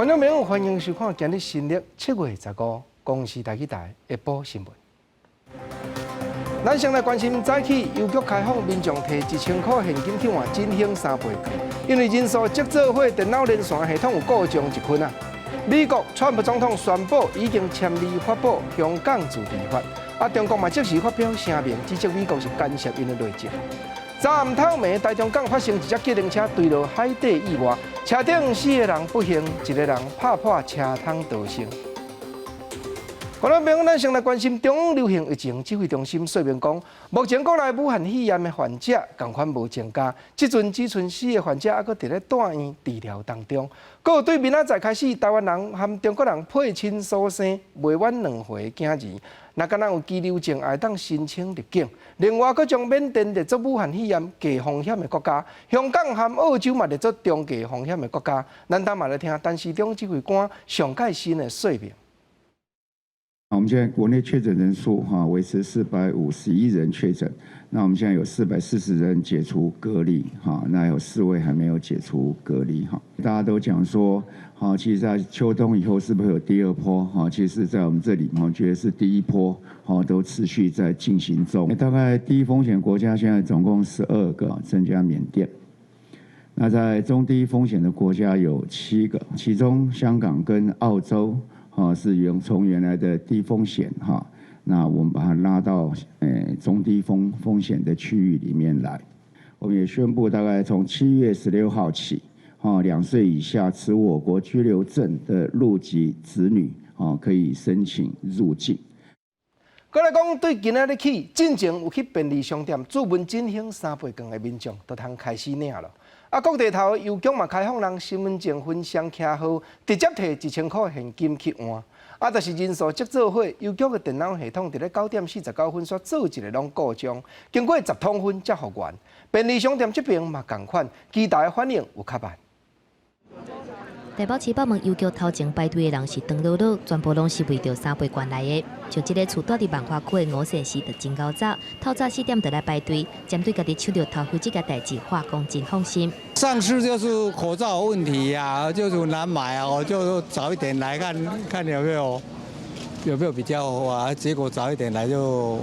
眾朋友，歡迎收看今日新曆7月15公視台語台下晡新聞。咱先來關心早起郵局開放民眾提1000箍現金去換振興三倍券，因為人數積做伙電腦連線系統有故障一困啊。美國川普總統宣布已經簽字發布香港自治法，啊，中國嘛即時發表聲明，指責美國是干涉𪜶的內政。昨暗透暝，台中港發生一隻計程車墜落海底意外，車頂四个人不幸，一个人拍破車窗逃生。觀眾朋友，咱先來關心中央流行疫情指揮中心說明講，目前國內武漢肺炎的患者仝款無增加，這陣只賰四个患者猶閣佇咧住院治療當中。閣對明仔載開始，台灣人和中國人配親所生未滿2歲囝兒，若敢若有居留證，會當申請入境。另外，閣將緬甸列作武漢肺炎低風險的國家，香港和澳洲嘛列作中低風險的國家。咱等嘛來聽陳時中指揮官上蓋新的說明。我們現在國內確診人數哈維持451人確診，那我們現在有440人解除隔離哈，那有四位還沒有解除隔離哈。大家都講說，哈，其實在秋冬以後是不是有第二波哈？其實，在我們這裡，我覺得是第一波，哈，都持續在進行中。大概低風險國家現在總共12個，增加緬甸。那在中低風險的國家有七個，其中香港跟澳洲。啊，是從原來的低風險哈，那我們把它拉到中低風險的區域裡面來。我們也宣布，大概從7月16號起，哈，2歲以下持我國居留證的陸籍子女，啊，可以申請入境。閣來講，對今仔日起，進前有去便利商店注文振興三倍券的民眾，就通開始領了。啊，各地頭郵局嘛開放人身份證分雙卡號，直接提1000箍現金去換。啊，但是人數積做伙，郵局的電腦系統佇咧9點49分煞做一个攏故障，經過10通分才復原。便利商店這邊嘛仝款，期待反應有較慢。台北市北門郵局頭前排隊的人是長嚕嚕，全部攏是為著三倍券來的。像這个厝蹛佇萬華區的吳先生就真𠢕早，透早4點就來排隊，針對家己搶著頭飛這个代誌，話講真放心。上次就是口罩問題呀，就是難買啊，我就早一點來看看有沒有比較好啊，結果早一點來就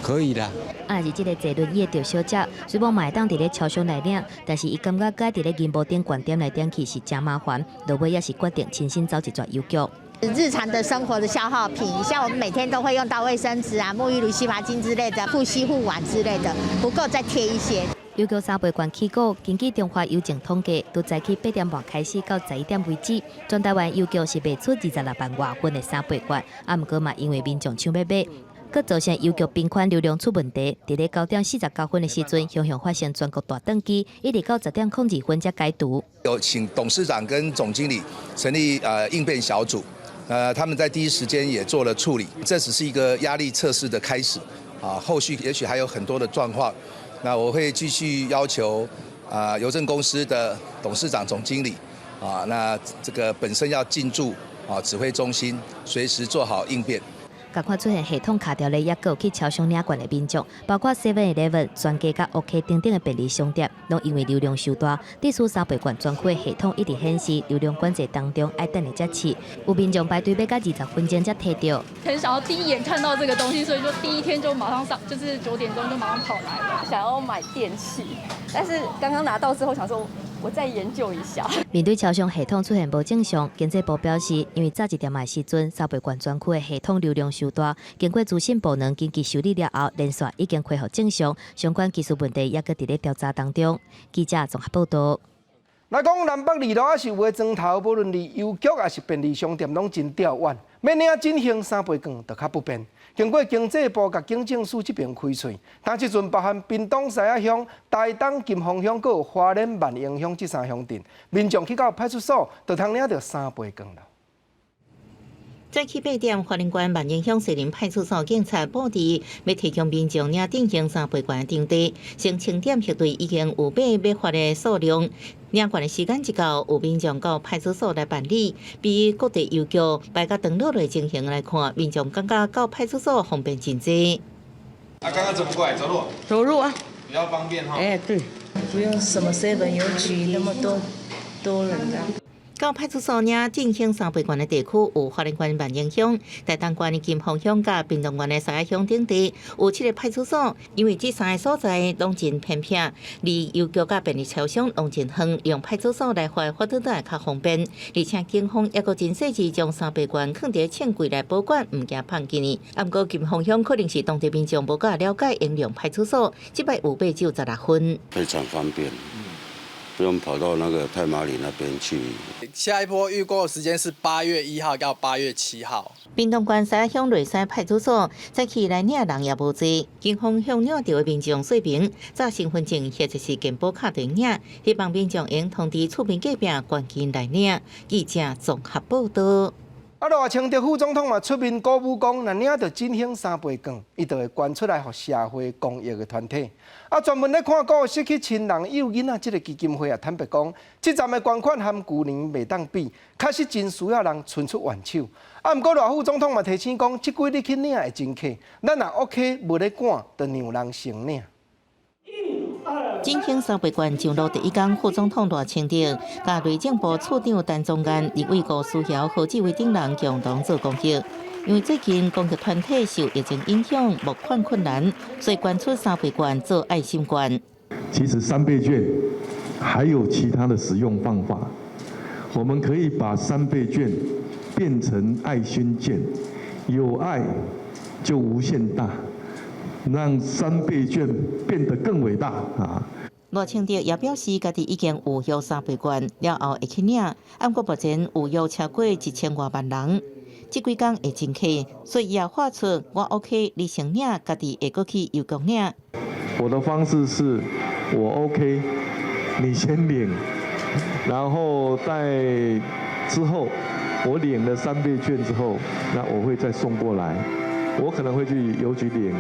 可以了。啊，是這个坐輪椅的趙小姐，雖罔嘛會當佇咧超商來領，但是伊感覺該佇咧銀幕頂懸點來點去是誠麻煩，落尾也是決定親身走一逝郵局。日常的生活的消耗品，像我們每天都會用到衛生紙啊、沐浴乳、洗髮精之類的、護膝護腕之類的，不夠再貼一些。郵局三倍券起鼓，根據中華郵政統計，從早起8點半開始到11點為止，全台灣郵局是賣出26萬外份的三倍券，啊，毋過嘛因為民眾搶欲買，閣造成郵局頻寬流量出問題。佇咧9點49分的時陣，雄雄發生全國大斷機，一直到10點02分才解除。有請董事長跟總經理成立應變小組，他們在第一時間也做了處理。這只是一個壓力測試的開始，啊，後續也許還有很多的狀況。那我會繼續要求啊郵政公司的董事長、總經理，啊，那這個本身要進駐啊指揮中心，隨時做好應變。仝款出現系統卡掉咧，猶閣有去超商領券的民眾，包括 Seven Eleven、全家佮 OK 等等的便利商店，攏因為流量傷大，致使三倍券專區的系統一直顯示流量管制當中，愛等下才試。有民眾排隊欲到20分鐘才提著。很想要第一眼看到這個東西，所以就第一天就馬上上，就是9點鐘就馬上跑來了。想要買電器，但是剛剛拿到之後，想說我再研究一下。面對超商系統出現無正常，經濟部表示，因為早一點的時陣，三倍券專區的系統流量傷大，經過資訊部門緊急修理了後，連線已經恢復正常，相關技術問題猶閣佇咧調查當中。記者綜合報道。來講南北二路抑是有的磚頭，無論佇郵局抑是便利商店，攏真吊遠。欲領振興三倍券就較不便。經過經濟部佮警政署這邊開喙，當這陣包含屏東獅仔鄉、台東金峰鄉、閣有花蓮萬榮鄉這三鄉鎮，民眾去到派出所，就通領著三倍券了。早起8點，花蓮縣萬榮鄉士林派出所警察布置，欲提供民眾領振興三倍券場地，先清點核對已經有買欲發的數量。領券的時間一到，有民眾到派出所來辦理。比各地郵局排甲長囉的情形來看，民眾感覺到派出所方便真濟。啊，剛剛怎麼過來？走路？走路啊，比較方便哈。哎，對，不用什麼 seven 郵局那麼多多人的。到派出所領振興三倍券的地區有花蓮縣萬榮鄉、台東縣的金峰鄉佮屏東縣的獅仔鄉等地有七个派出所，因為這三个所在攏真偏僻，離郵局佮便利超商攏真遠，用派出所來發發都會較方便。而且警方猶閣真細緻，將三倍券囥佇秤櫃來保管，毋驚放見去。啊，毋過金峰鄉可能是當地民眾無夠了解應用派出所，這擺有買只有16份。非常方便。不用跑到那個太麻里那邊去。下一波預購時間是8月1號到8月7號。屏東縣獅仔鄉瑞山派出所早起來領人也無濟，警方向領著的民眾說明，紮身份證或者是健保卡來領，希望民眾會通知厝邊隔壁趕緊來領。記者綜合報道。啊，賴清德副總統嘛出面鼓舞講，若領著振興三倍券，伊就會捐出來予社會公益的團體。啊，專門咧看顧失去親人幼囡仔這个基金會啊，坦白講，這站的捐款和舊年袂當比，確實真需要人伸出援手。啊，毋過賴副總統嘛提醒講，這幾日去領會真客，咱若 OK 無咧趕，就讓人先領。振興三倍券上路第一工，副總統賴清德、佮內政部次長陳宗彥、立委吳思瑤、何志偉等人共同做公益。因為最近公益團體受疫情影響，募款困難，所以捐出三倍券做愛心券。其實三倍券還有其他的使用方法，我們可以把三倍券變成愛心券，有愛就無限大。讓三倍券變得更偉大啊！賴清德也表示，家己已經預約三倍券，了後會去領。毋過目前預約超過1000外萬人，這幾工會真客，所以也發出我 OK，你先領，家己會閣去郵局領。我的方式是，我 OK，你先領，然後在之後我領了三倍券之後，那我會再送過來，我可能會去郵局領。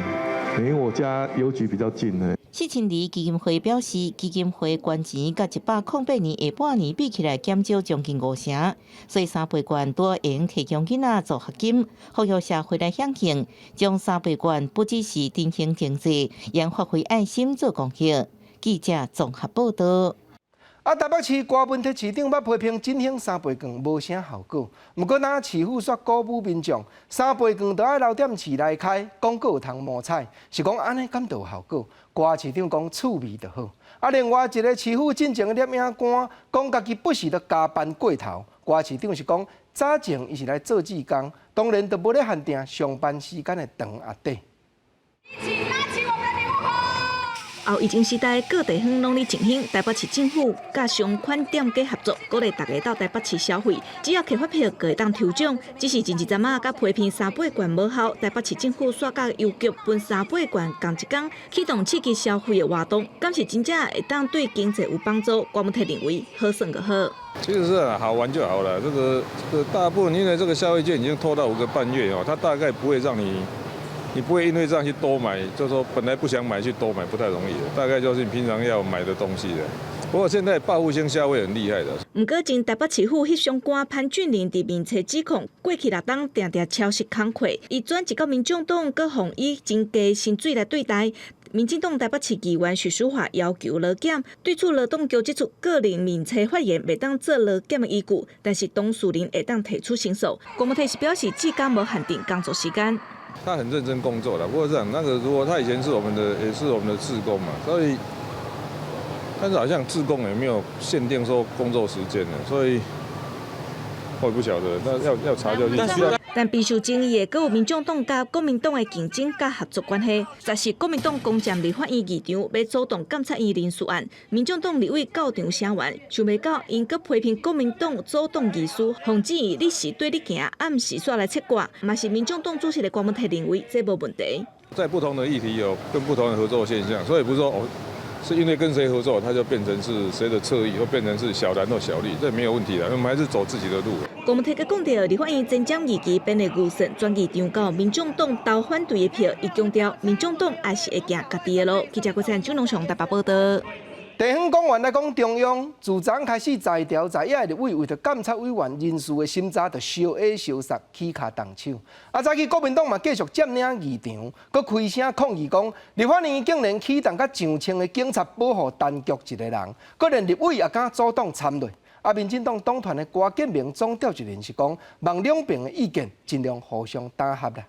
因為我家郵局比較近呢。四親里基金會表示，基金會捐錢佮108年下半年比起來減少將近五成，所以三倍券拄會提供囡仔助學金，呼籲社會來響應，將三倍券不只是振興經濟，也發揮愛心做公益。記者綜合報道。啊，台北市柯文哲市長捌批評振興三倍券無啥效果，毋過若市府煞鼓舞民眾，三倍券都愛留踮市內開，講閣有通摸彩，是講按呢敢就有效果？柯市長講趣味就好。啊，另外一个市府進前的攝影官講家己不時都加班過頭，柯市長是講早前伊是來做志工，當然就無咧限定上班時間的長抑短。後疫情時代，各地方攏咧振興，台北市政府佮商圈店家合作，鼓勵大家到台北市消費，只要摕發票就會當抽獎。只是前一陣仔佮批評三倍券無效，台北市政府煞佮郵局分三倍券仝一工，啟動刺激消費的活動，敢是真正會當對經濟有幫助？郭文體認為好耍就好。其實是好玩就好了。這個大部分因為這個消費券已經拖到5個半月哦，它大概不會讓你。你不會因為這樣去多買，就是說本來不想買去多買不太容易的，大概就是你平常要買的東西的。不過現在報復性消費很厲害的。毋過前台北市府翕相官潘俊麟佇面冊指控，過去六冬定定超時工課，伊轉一到民眾黨，閣予以真低薪水來對待。民進黨台北市議員許淑華要求勞檢，對此勞動局指出個人面冊發言袂當做勞檢的依據，但是當事人會當提出申訴。郭文體是表示，至今無限定工作時間。他很認真工作的，不過這樣，那個如果他以前是我們的，也是我們的志工嘛，所以，但是好像志工也沒有限定說工作時間的，所以，我也不曉得，那要查就去。但備受爭議的，閣有民眾黨佮國民黨的競爭佮合作關係。這是國民黨攻佔立法院議場，欲阻擋監察院人事案，民眾黨立委到場聲援，想袂到𪜶閣批評國民黨阻擋議事，馮質疑你是綴咧行，暗時煞來切割，嘛是民眾黨主席的郭文體認為這無問題。在不同的議題有跟不同的合作現象，所以不是說哦，是因為跟誰合作，他就變成是誰的側翼，或變成是小藍或小綠，這沒有問題的，我們還是走自己的路。郭文體閣講著，立法院前瞻二期編的預算轉議場到民眾黨投反對的票，伊強調民眾黨還是會行家己的路。記者郭燦、張龍雄台北報道。地方官員來講，中央自昨開始在調在野立委為著監察委員人事的審查，就相下相殺，起跤動手。啊，早起國民黨嘛繼續佔領議場，閣開聲抗議講，立法院竟然啟動佮上千个警察保護陳菊一个人，閣連立委也敢阻擋參入。啊，民進黨黨團的郭建明總召集人是講，望兩邊的意見盡量互相打合啦。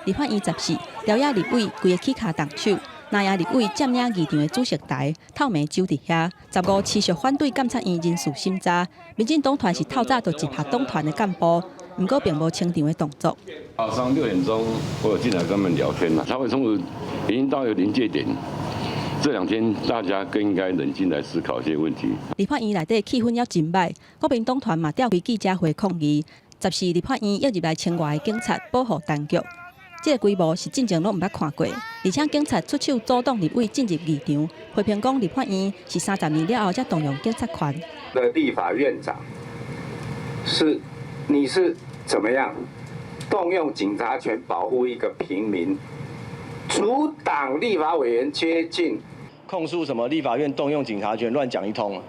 立法院十四，朝野立委規个起跤動手，南營立委佔領議場的主席台，透明守佇遐。15持續反對監察院人事審查，民進黨團是透早就集合黨團的幹部，毋過並無清場的動作。早上6點鐘，我有進來跟他們聊天啦。朝野衝突已經到一個臨界點，這兩天大家更應該冷靜來思考一些問題。立法院內底氣氛猶真䆀，國民黨團嘛召開記者會抗議。14立法院約入來千外个警察保護陳局。這个規模是進前攏毋捌看過，而且警察出手阻擋立委進入議場，批評講立法院是30年了後才動用警察權。的立法院長是你是怎麼樣動用警察權保護一個平民，阻擋立法委員接近？控訴什麼立法院動用警察權亂講一通。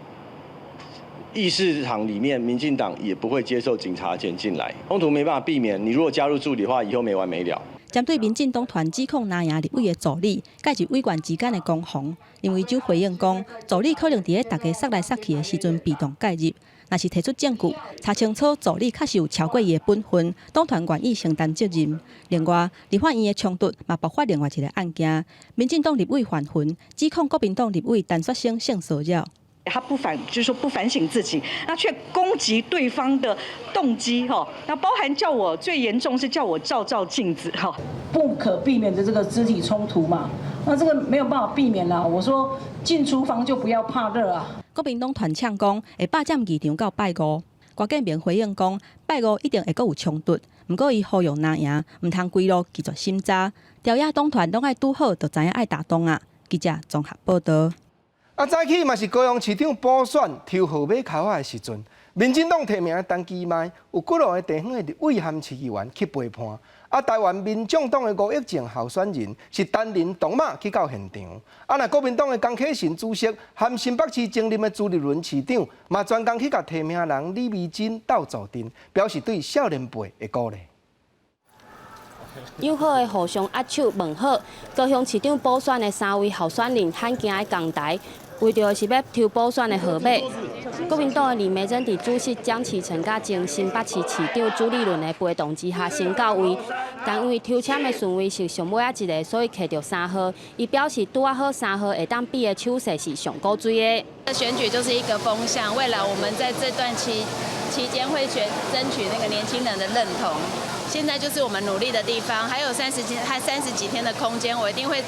議事場裡面，民進黨也不會接受警察權進來，衝突沒辦法避免。你如果加入助理的話，以後沒完沒了。針對民進黨團指控藍營立委的助理介入委員之間的攻防，林為洲回應講，助理可能佇咧大家捒來捒去的時陣被動介入，若是提出證據查清楚助理確實有超過伊的本分，黨團願意承擔責任。另外，立法院的衝突嘛爆發另外一个案件，民進黨立委范雲指控國民黨立委陳雪生性騷擾。他不反，就是說不反省自己，那卻攻擊對方的動機，哈，那包含叫我最嚴重是叫我照照鏡子，哈，不可避免的這個肢體衝突嘛，那這個沒有辦法避免啦。我說進廚房就不要怕熱啊。國民黨團嗆講會霸佔議場到拜五，郭建明回應講拜五一定會閣有衝突，毋過伊呼籲藍營毋通規路拒絕審查，朝野黨團攏愛拄好，就知影愛打動啊。記者綜合報道。啊，早起嘛是高雄市長補選抽號碼跤仔的時陣，民進黨提名的陳其邁有幾落个地方的立委和市議員去陪伴。啊，台灣民眾黨的吳益政候選人是單人獨馬去到現場。啊，若國民黨的江啟臣主席和新北市前任的朱立倫市長嘛專工去共提名人李眉蓁鬥助陣，表示對少年輩的鼓勵。友好的互相握手問好，高雄市長補選的三位候選人罕見的仝台，為著是欲抽補選的號碼。國民黨的李眉蓁佇主席江啟臣佮前新北市市長朱立倫的陪同之下先到位，但因為抽籤的順位是上尾仔一个，所以摕著三號。伊表示拄仔好三號會當比的手勢是上古錐的。選舉就是一個風向，未來我們在這段期間會選爭取那個年輕人的認同。現在就是我們努力的地方，還有三十幾天的空間，我一定會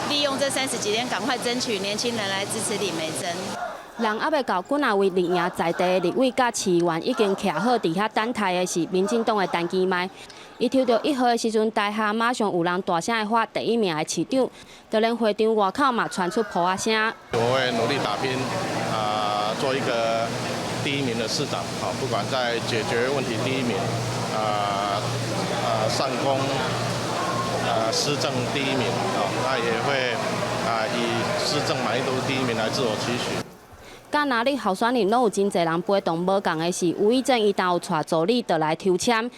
利用這三十幾天，趕快爭取年輕人來支持李眉蓁。人猶未到，幾若位綠營在地的立委佮市議員已經徛好佇遐等待的是民進黨的陳其邁。伊抽著一號的時陣，台下馬上有人大聲的喊第一名的市長，就連會場外口嘛傳出噗仔聲。我會努力打拼，啊，做一個第一名的市長，啊，不管在解決問題第一名，啊啊上攻，啊施政第一名，啊，那也會啊以施政滿意度第一名來自我期許。佮藍綠候選人攏有真濟人陪同，無仝的是吳益政伊當有帶助理佇來抽籤，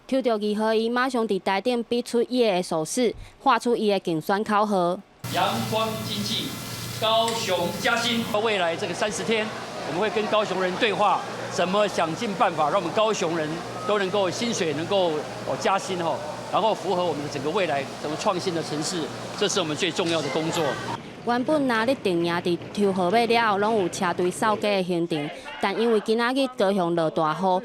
抽著二號，伊馬上佇台頂比出耶的手勢，喊出伊的競選口號。陽光經濟，高雄加薪。未來這個30天，我們會跟高雄人對話，怎麼想盡辦法讓我們高雄人都能夠薪水能夠哦加薪吼，然後符合我們的整個未來整個創新的城市，這是我們最重要的工作。原本藍綠陣營佇抽號碼了後，攏有車隊掃街的行程，但因為今仔日高雄落大雨，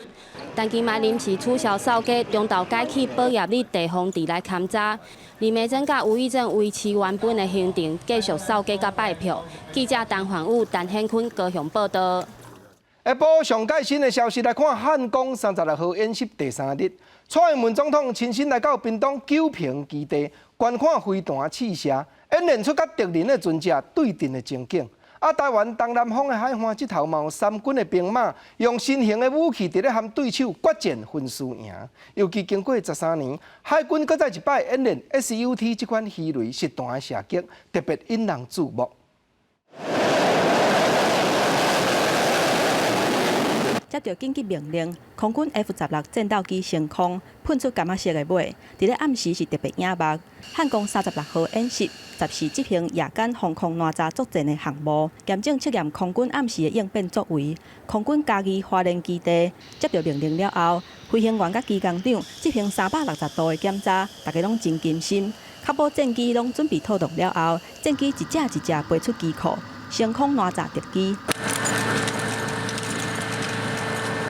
陳其邁臨時取消掃街，中晝改去寶業里地方地來勘查。李眉蓁佮吳益政維持原本的行程，繼續掃街佮拜票。記者陳焕武、陳顯坤高雄報道。下晡上蓋新的消息來看，漢光36號演習第三日，蔡英文總統親身來到屏東九評基地觀看飛彈試射，演練出佮敵人的船隻對陣的情景。啊，台灣東南方的海岸這頭嘛有三軍的兵馬，用新型的武器佇咧和對手決戰分輸贏。尤其經過13年，海軍閣再一擺演練 SUT 這款魚雷實彈的射擊，特別引人注目。接著緊急命令，空軍 F-16戰鬥機升空，噴出柑仔色的尾，佇咧暗時是特別醒目。漢光36號演習，十四執行夜間防空哪吒作戰的項目，驗證測驗空軍暗時的應變作為。空軍嘉義花蓮基地接著命令了後，飛行員佮機工長執行360度的檢查，大家攏真謹慎，確保戰機攏準備妥當了後，戰機一隻一隻飛出機庫，升空哪吒敵機。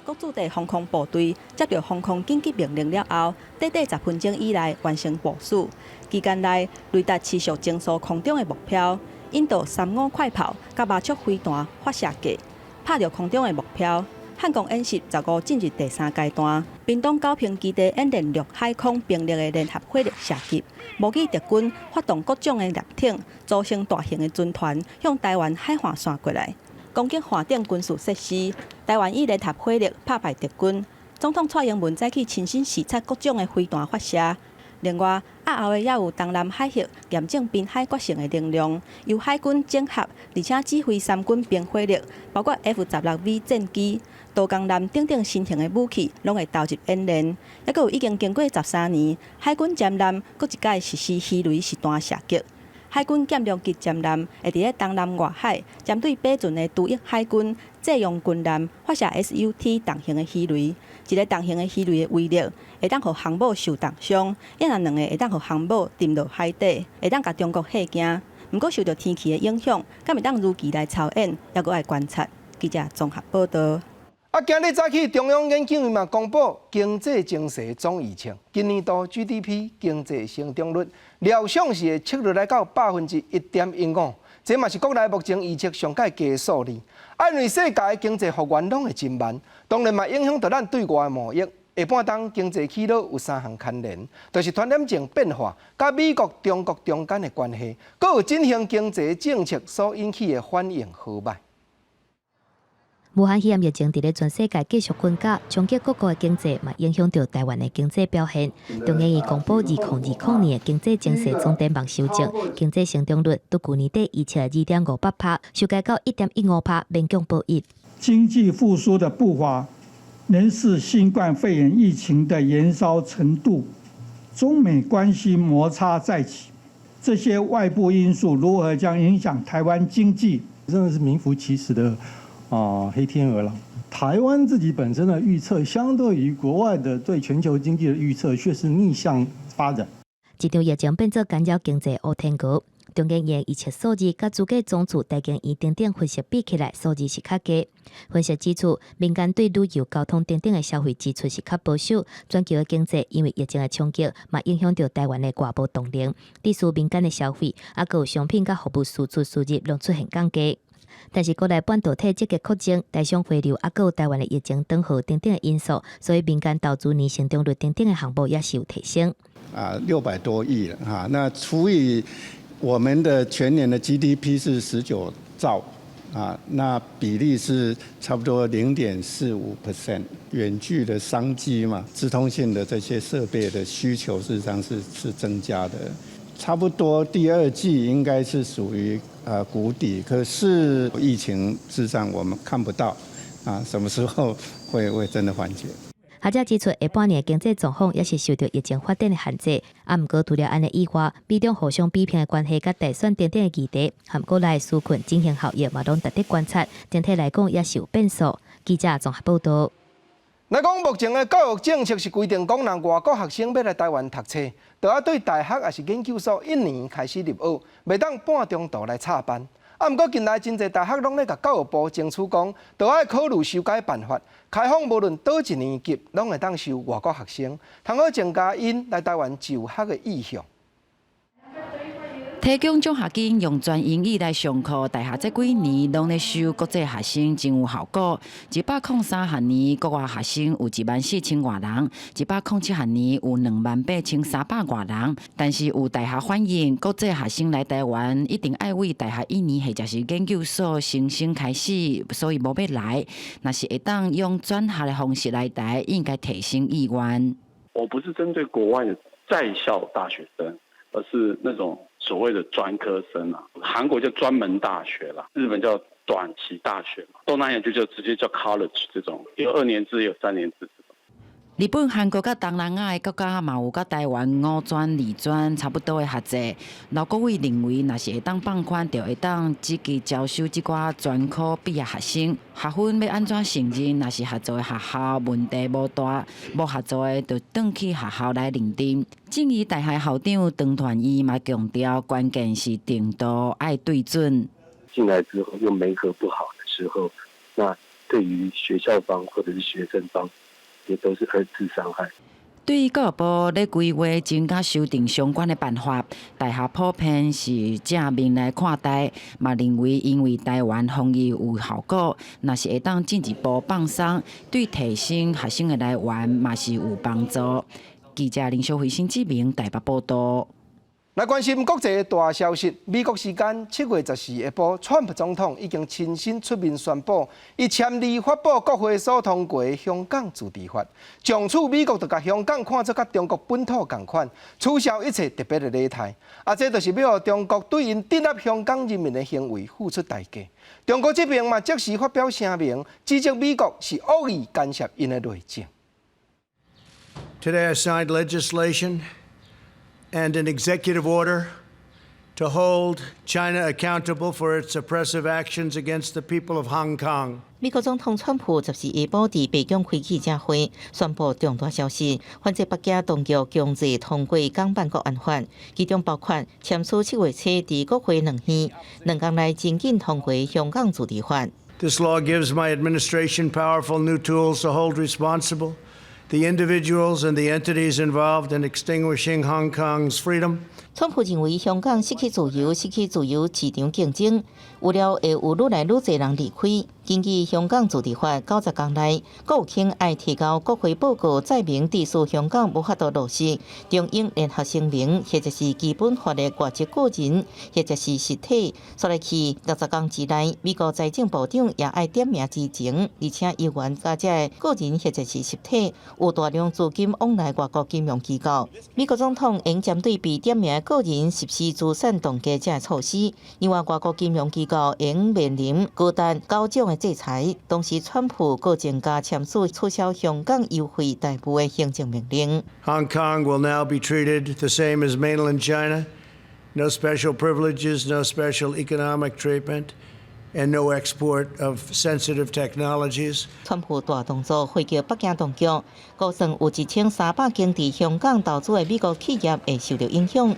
國駐地防空部隊接著防空緊急命令了後，短短10分鐘以內完成部署。期間內，雷達持續偵搜空中的目標，引導三五快炮佮馬速飛彈發射架，拍著空中的目標。漢光演習15進入第三階段，屏東九坪基地演練陸海空兵力的聯合火力射擊，模擬敵軍發動各種的艦艇，組成大型的軍團向台灣海岸線過來，攻擊岸頂軍事設施。台灣以聯合火力拍敗敵軍。總統蔡英文早起親身視察各種的飛彈發射。另外，押後的也有東南海域驗證濱海決勝的能量，由海軍整合，而且指揮三軍兵火力，包括 F-16V 戰機、刀江艦等等新型的武器，攏會投入演練。猶閣有已經經過13年，海軍潛艦閣一擺實施魚雷實彈射擊。海軍劍龍級潛艦會佇咧東南外海，針對耙船的除役海軍借用軍艦發射 SUT 重型的魚雷，一个重型的魚雷的威力會當予航母受重傷，抑若兩个會當予航母沉落海底，會當共中國嚇驚。毋過受著天氣的影響，敢會當如期來操演，猶閣愛觀察。記者綜合報導。啊，今日早起中央研究院嘛公布經濟情勢總預測，今年度 GDP 經濟成長率料想是會測落來到1.15%，這嘛是國內目前預測上蓋低的數字。啊，因為世界經濟復原攏會真慢，當然嘛影響著咱對外貿易。下半冬經濟起落有三項牽連，就是傳染症變化、佮美國、中國中間的關係，閣有振興經濟政策所引起的反應好䆀。武漢肺炎疫情佇咧全世界繼續滾價，衝擊各國的經濟，嘛影響著台灣的經濟表現。中研院公布2020年的經濟情勢總展望修正，經濟成長率對舊年底預測2.58趴，修改到1.15趴，勉強保一。經濟復甦的步伐，仍視新冠肺炎疫情的延燒程度，中美關係摩擦再起，這些外部因素如何將影響台灣經濟？真的是名副其實的啊，黑天鵝了。台灣自己本身的預測，相對於國外的對全球經濟的預測，卻是逆向發展。這場疫情變做干擾經濟烏天鵝。中研院預測數字，佮主計總處台經院等等分析比起來，數字是較低。分析指出，民間對旅遊、交通等等的消費支出是較保守。全球的經濟因為疫情的衝擊，嘛影響著台灣的外貿動能。致使民間的消費，猶閣有商品佮服務輸出輸入，攏出現降低。但是國內半導體積極擴張、台商回流，猶閣有台灣的疫情斷號等等的因素，所以民間投資年成長率等等的項目也是有提升。啊，600多億了哈，那除以我們的全年的 GDP 是19兆啊，那比例是差不多0.45%。遠距的商機嘛，資通訊的這些設備的需求，事實上是增加的。差不多第二季應該是屬於谷底，可是疫情事實上我們看不到啊，什麼時候會真的緩解？學者指出，下半年經濟狀況也是受著疫情發展的限制。啊，毋過除了按呢以外，美中互相比拼的關係、佮大選等等的議題，和國內紓困振興效益嘛，攏值得觀察。整體來講，也是有變數。記者綜合報導。來講，目前的教育政策是規定講，若外國學生欲來台灣讀冊，著愛對大學抑是研究所一年開始入學，袂當半中途來插班。啊，毋過近來真濟大學攏咧共教育部爭取講，著愛考慮修改辦法，開放無論佗一年級，攏會當收外國學生，通好增加𪜶來台灣就學的意向。提供獎學金用全英語來上課，大學這幾年攏咧收國際學生，真有效果。103學年國外學生有1萬4千外人，107學年有2萬8300外人。但是有大學反映，國際學生來台灣一定愛為大學一年或者是研究所申請開始，所以無欲來。若是會當用轉學的方式來台，應該提升意願。我不是針對國外的在校大學生，而是那種。所謂的專科生啊，韓國叫專門大學啦，日本叫短期大學嘛，東南亞就直接叫 college 這種，有2年制，有3年制。日本、韓國佮東南亞的國家嘛有佮台灣五專、二專差不多的學制。劉國偉認為，若是會當放寬，就會當積極招收這寡專科畢業學生。學分欲按怎承認？若是合作的學校問題無大，無合作的就轉去學校來認證。正義大學校長張傳義嘛強調，關鍵是程度愛對準。進來之後又媒合不好的時候，那對於學校方或者是學生方，也都是二次傷害。對於教育部咧規劃增加修訂相關的辦法，大學普遍是正面來看待，嘛認為因為台灣防疫有效果，若是會當進一步放鬆，對提升學生的來源嘛是有幫助。記者林小慧、新志明台北報道。來關心國際大消息，美國時間7月14下晡，川普總統已經親身出面宣布，伊簽字發布國會所通過的香港自治法，從此美國就共香港看做佮中國本土仝款，取消一切特別的禮待。啊，這就是欲予中國對𪜶鎮壓香港人民的行為付出代價。中國這邊嘛，即時發表聲明，指責美國是惡意干涉𪜶的內政。 Today I signed legislation and an executive order to hold China accountable for its oppressive actions against the people of Hong Kong. 美國總統川普14下晡佇白宮開記者會，宣布重大消息，反制北京當局強制通過港版國安法，其中包括簽署7月初佇國會兩院2工內真緊通過香港自治法。 This law gives my administration powerful new tools to hold responsible the individuals and the entities involved in extinguishing Hong Kong's freedom. 川普認為香港失去自由，失去自由市場競爭，預料會有愈來愈濟人離開。根據香港自治法，90工內，國務卿愛提交國會報告，載明致使香港無法度落實中英聯合聲明，或者是基本法的外籍個人，或者是實體。煞來去60工之內，美國財政部長也愛點名知情，而且猶原佮這個人或者是實體有大量資金往來外國金融機構。美國總統應針對被點名個人實施資產凍結這措施，另外外國金融機構應面臨高達9種的制裁。同時，川普閣增加簽署取消香港優惠待遇的行政命令。 Hong Kong will now be treated the same as mainland China. No special privileges, no special economic treatment, and no export of sensitive technologies. 川普大動作回擊北京當局，估算有1300間佇香港投資的美國企業會受到影響。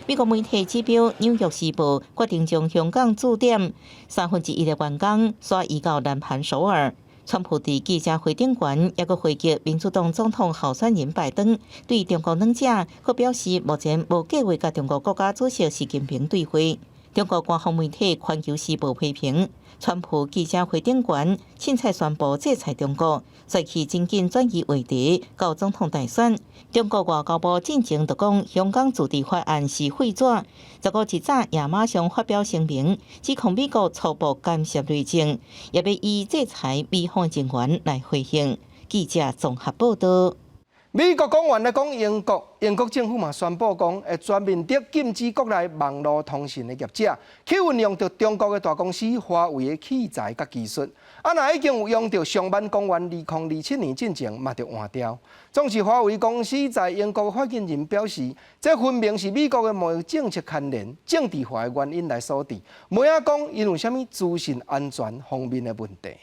美國媒體指標《紐約時報》決定將香港駐點1/3的員工徙移到南韓首爾。川普佇記者會頂懸，猶閣回擊民主黨總統候選人拜登對中國軟食，閣表示目前無計劃佮中國國家主席習近平對話。中國官方媒體《環球時報》批評，川普記者會頂懸，凊彩宣布制裁中國，煞去真緊轉移話題到總統大選。中國外交部進前就講，香港自治法案是廢紙。15一早也馬上發表聲明，指控美國粗暴干涉內政，也欲以制裁美方人員來回應。記者綜合報道。美國講完來講英國，英國政府嘛宣布講，會全面的禁止國內網路通訊的業者去運用著中國的大公司華為的器材佮技術。啊，若已經有用著上萬公元2027年進前嘛著換掉。總是華為公司在英國發言人表示，這分明是美國的貿易政策牽連、政治化的原因來所致，無影講𪜶有啥物資訊安全方面的問題。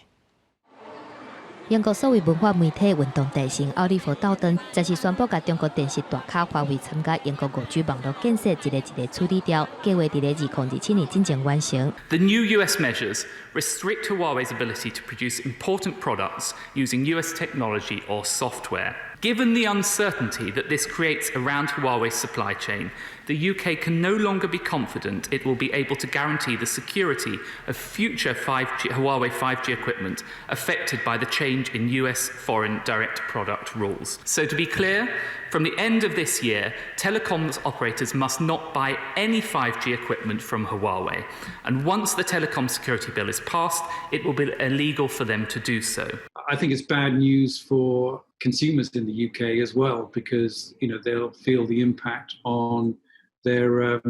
英國數位文化媒體運動大臣奧利弗道頓，14宣布，共中國電信大咖華為參加英國5G 網路建設，一个一个處理掉，計劃佇咧2027年進前完成。 The new US measures restrict Huawei's ability to produce important products using US technology or software. Given the uncertainty that this creates around Huawei's supply chain, the UK can no longer be confident it will be able to guarantee the security of future 5G, Huawei 5G equipment affected by the change in US foreign direct product rules. So, to be clear, from the end of this year, telecoms operators must not buy any 5G equipment from Huawei. And once the telecom security bill is passed, it will be illegal for them to do so. I think it's bad news for consumers in the UK as well because they'll feel the impact on Their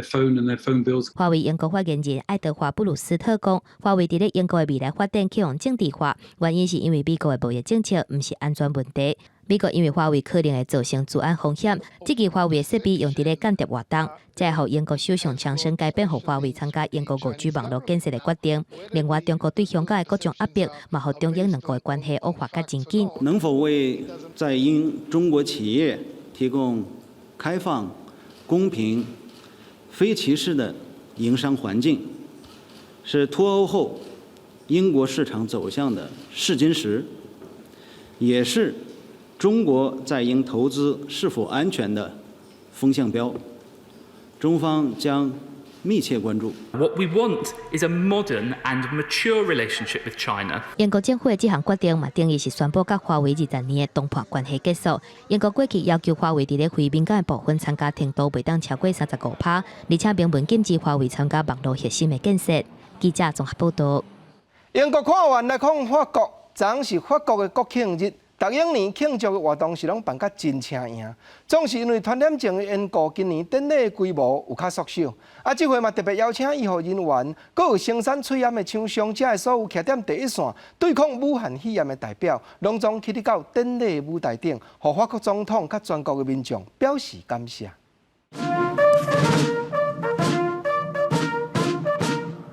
phone and their phone bills. 華為英國發言人愛德華布魯斯特講，華為佇咧英國的未來發展去予政治化，原因是因為美國的貿易政策，毋是安全問題。美國因為華為可能會造成資安風險，這支華為的設備用佇咧間諜活動，才會予英國首相強生改變予華為參加英國5G 網路建設的決定。另外，中國對香港的各種壓迫，嘛予中英兩國的關係惡化較真緊。能否為在英中國企業提供開放、公平、非歧視的營商環境，是脫歐後英國市場走向的試金石，也是中國在英投資是否安全的風向標。中方將密切關注。 What we want is a modern and mature relationship with China。英國政府的這項決定嘛，等於是宣布佮華為20年的談判關係結束。英國過去要求華為佇咧非敏感的部分參加程度袂當超過35%，而且明文禁止華為參加網路核心的建設。記者綜合報導。英國看完來看法國，昨是法國的國慶日。逐一年慶祝的活動是攏辦甲真車贏，總是因為傳染症的緣故，今年典禮規模有較縮小。啊，這回嘛特別邀請醫護人員，閣有生產喙罨的廠商，遮的所有徛佇第一線對抗武漢肺炎的代表，攏總去佇到典禮舞台頂，予法國總統佮全國的民眾表示感謝。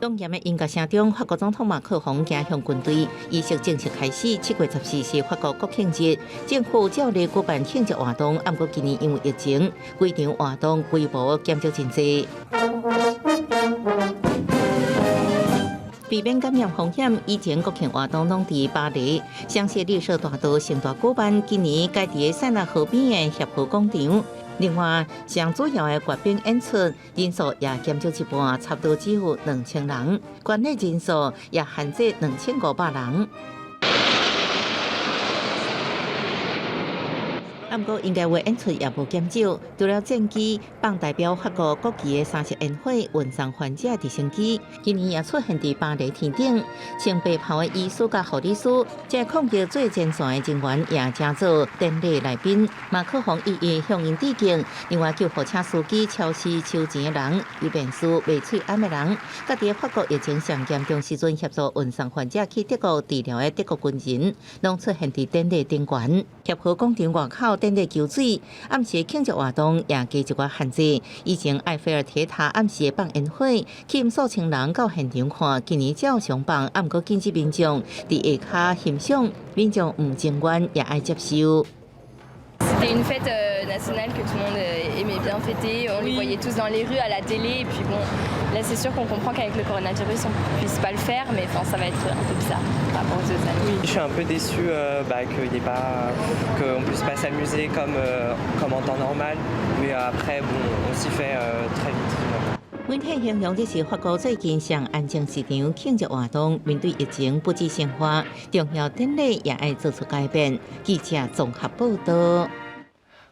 莊嚴的音樂聲中，法國總統馬克宏行向軍隊儀式正式開始。7月14是法國國慶日，政府照例舉辦慶祝活動。毋過今年因為疫情，規場活動規模減少真濟。避免感染風險，以前國慶活動攏佇巴黎香榭麗舍大道盛大舉辦，今年改佇塞納河邊的協和廣場。另外，上主要的閱兵演出人數也減少一半，差不多只有2000人。觀禮人數也限制2500人。毋過音樂會演出也無減少，除了戰機放代表法國國旗的三色煙火運送患者直升機，今年也出現佇巴黎天頂。穿白袍的醫師佮護理師，這抗疫最前線的人員也成做典禮來賓。馬克宏一一向𪜶致敬。另外，救護車司機、超市收錢的人、理麵師、賣喙罨的人，佮佇法國疫情上嚴重時陣協助運送患者去德國治療的德國軍人，攏出現佇典禮頂懸。協和廣場外口典禮球水，暗時慶祝活動也加一寡限制。以前埃菲爾鐵塔暗時會放煙火，吸引數千人到現場看。今年照常放，毋過禁止民眾佇下跤欣賞，民眾毋情願也愛接受。 C'était une fête nationale que tout le monde aimait bien fêter. On les voyait tous dans les rues, à la télé. Et puis bon, là c'est sûr qu'on comprend qu'avec le coronavirus, on ne puisse pas le faire, mais enfin, ça va être un peu bizarre par rapport aux autres années. Je suis un peu déçu bah, qu'il y ait pas, qu'on puisse pas s'amuser comme en temps normal. Mais après, bon, on s'y fait très vite. 媒體形容這是法國最近上安靜一場慶祝活動。面對疫情不止生活，重要典禮也愛做出改變。記者綜合報導。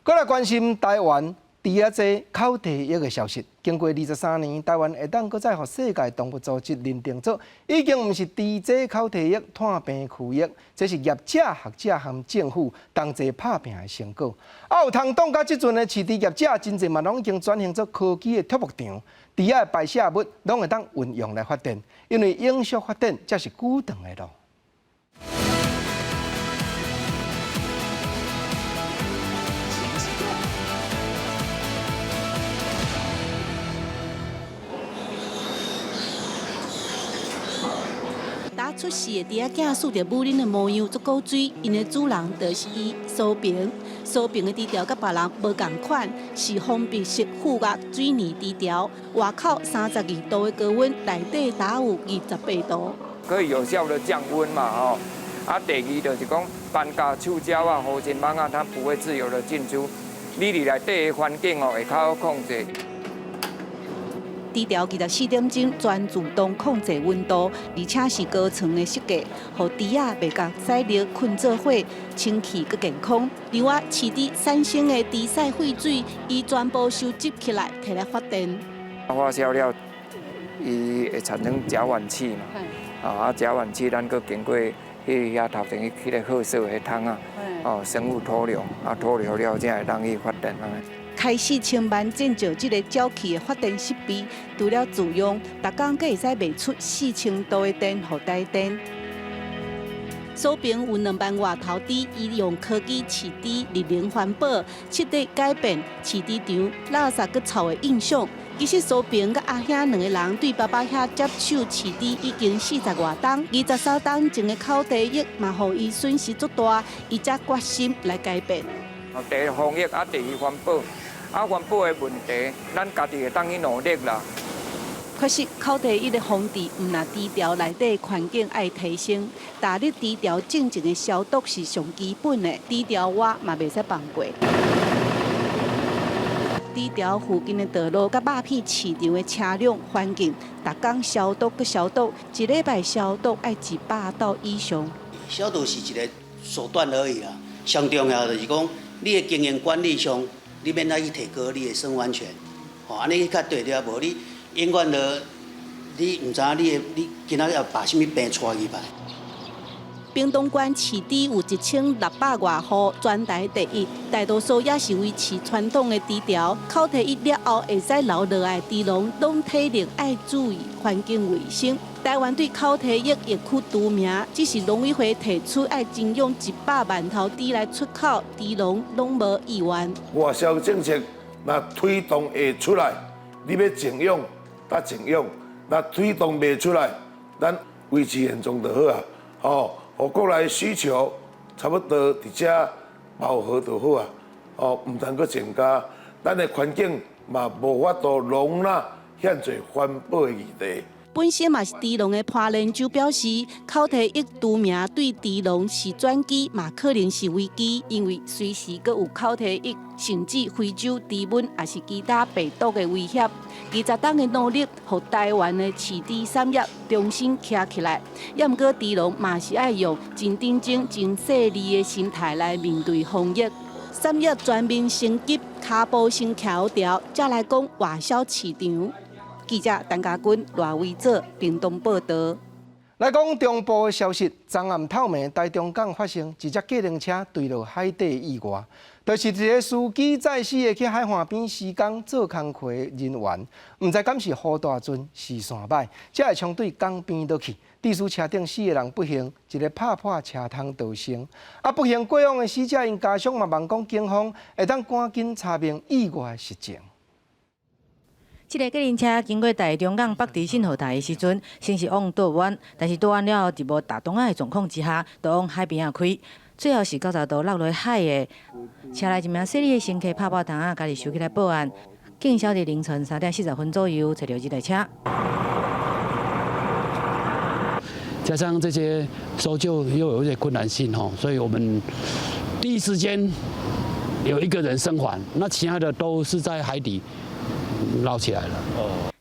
閣來關心台灣豬仔濟口蹄疫的消息。經過23年，台灣會當閣再予世界動物組織認定做已經毋是豬隻口蹄疫、炭疽區域，這是業者、學者和政府同齊拍拚的成果。啊，有通擋到這陣的飼豬業者，真濟嘛攏已經轉型做科技的畜牧場，豬仔的排泄物攏會當運用來發電，因為永續發展才是久長的路。打出世的豬仔囝繡著武林的模樣，足古錐。𪜶的主人就是伊蘇平。蘇平的豬條佮別人無仝款，是封閉式負壓水泥豬條，外口32度的高溫，內底達有28度。可以有效的降溫嘛？吼。啊，第二就是講，斑鳩、臭鳥仔、虎鱘蠓仔，它不會自由的進出，你佇內底的環境哦會較好控制。豬條24點鐘全自動控制溫度，而且是高層的設計，予豬仔袂共屎尿睏做伙，清氣閣健康。另外，飼豬產生的豬屎廢水，伊全部收集起來，提來發電。發酵了，伊會產生甲烷氣嘛？啊，甲烷氣咱閣經過去遐頭前去彼個褐色的桶仔，哦，生物脫硫，啊，脫硫了才會當去發電按呢。開4000萬建造這个沼氣的發電設備，除了自用，逐工閣會使賣出4000度的電予台電。蘇平有2萬外頭豬，伊用科技飼豬，綠能環保，徹底改變飼豬場垃圾閣臭的印象。其實蘇平佮阿兄兩个人對爸爸遐接手飼豬已經40外冬，23冬前的口蹄疫嘛，予伊損失足大，伊才決心來改變。第一防疫啊，第二環保，啊環保的問題，咱家己會當去努力啦。確實，口蹄疫的防治毋但豬牢內底環境愛提升，逐日豬牢進前的消毒是上基本的，豬牢外嘛袂使放過。豬牢附近的道路佮肉片市場的車輛環境，逐工消毒閣消毒，一禮拜消毒愛100道以上。消毒是一个手段而已啊，上重要就是講，你的經營管理上，你免愛去提高你的生安全，吼，按呢較對著，無你永遠都你毋知影你的你今仔日要把啥物病帶入來。屏東縣飼豬有1600外戶，全台第一。大多數也是維持傳統的豬牢，口蹄疫了後會使留落來的豬農，攏體力愛注意環境衛生。台灣對口蹄疫疫區除名，只是農委會提出愛徵用100萬頭豬來出口，豬農攏無意願。外銷政策若推動會出來，你欲靜養，得靜養；若推動袂出來，咱維持現狀就好啊。哦。予國內需求差不多佇遮飽和就好啊，哦，毋通閣增加，咱的環境嘛無法度容納遐濟環保的議題。本身嘛是豬農的潘連洲表示，口蹄疫除名對豬農是轉機，嘛可能是危機，因為隨時閣有口蹄疫，甚至非洲豬瘟，抑是其他病毒的威脅。20冬的努力，予台灣的飼豬產業重新徛起來。也毋過豬農嘛是愛用真認真、真細膩的心態來面對防疫。產業全面升級，跤步先徛牢，才來講外銷市場。記者陳家軍、賴維哲屏東報導。來講中部的消息，昨暗透暝，台中港發生一隻計程車墜落海底意外，就是一个司機載四个去海岸邊施工做工課的人員，毋知敢是雨大陣視線䆀，才會衝對港邊落去，致使車頂四个人不幸一个拍破車窗逃生。啊，不幸過往的死者𪜶家屬嘛望講警方會當趕緊查明意外實情。這个計程車經過台中港北埤信號台的時陣，先是往倒彎，但是倒彎了後，佇無踏擋仔的狀況之下，就往海邊仔開，最後是90度落落海的。車內一名細膩的乘客拍破窗仔，家己收起來報案。警消佇凌晨3點40分左右揣著這台車。加上這些搜救又有一些困難性吼，所以我們第一時間有一個人生還，那其他的都是在海底撈起來了。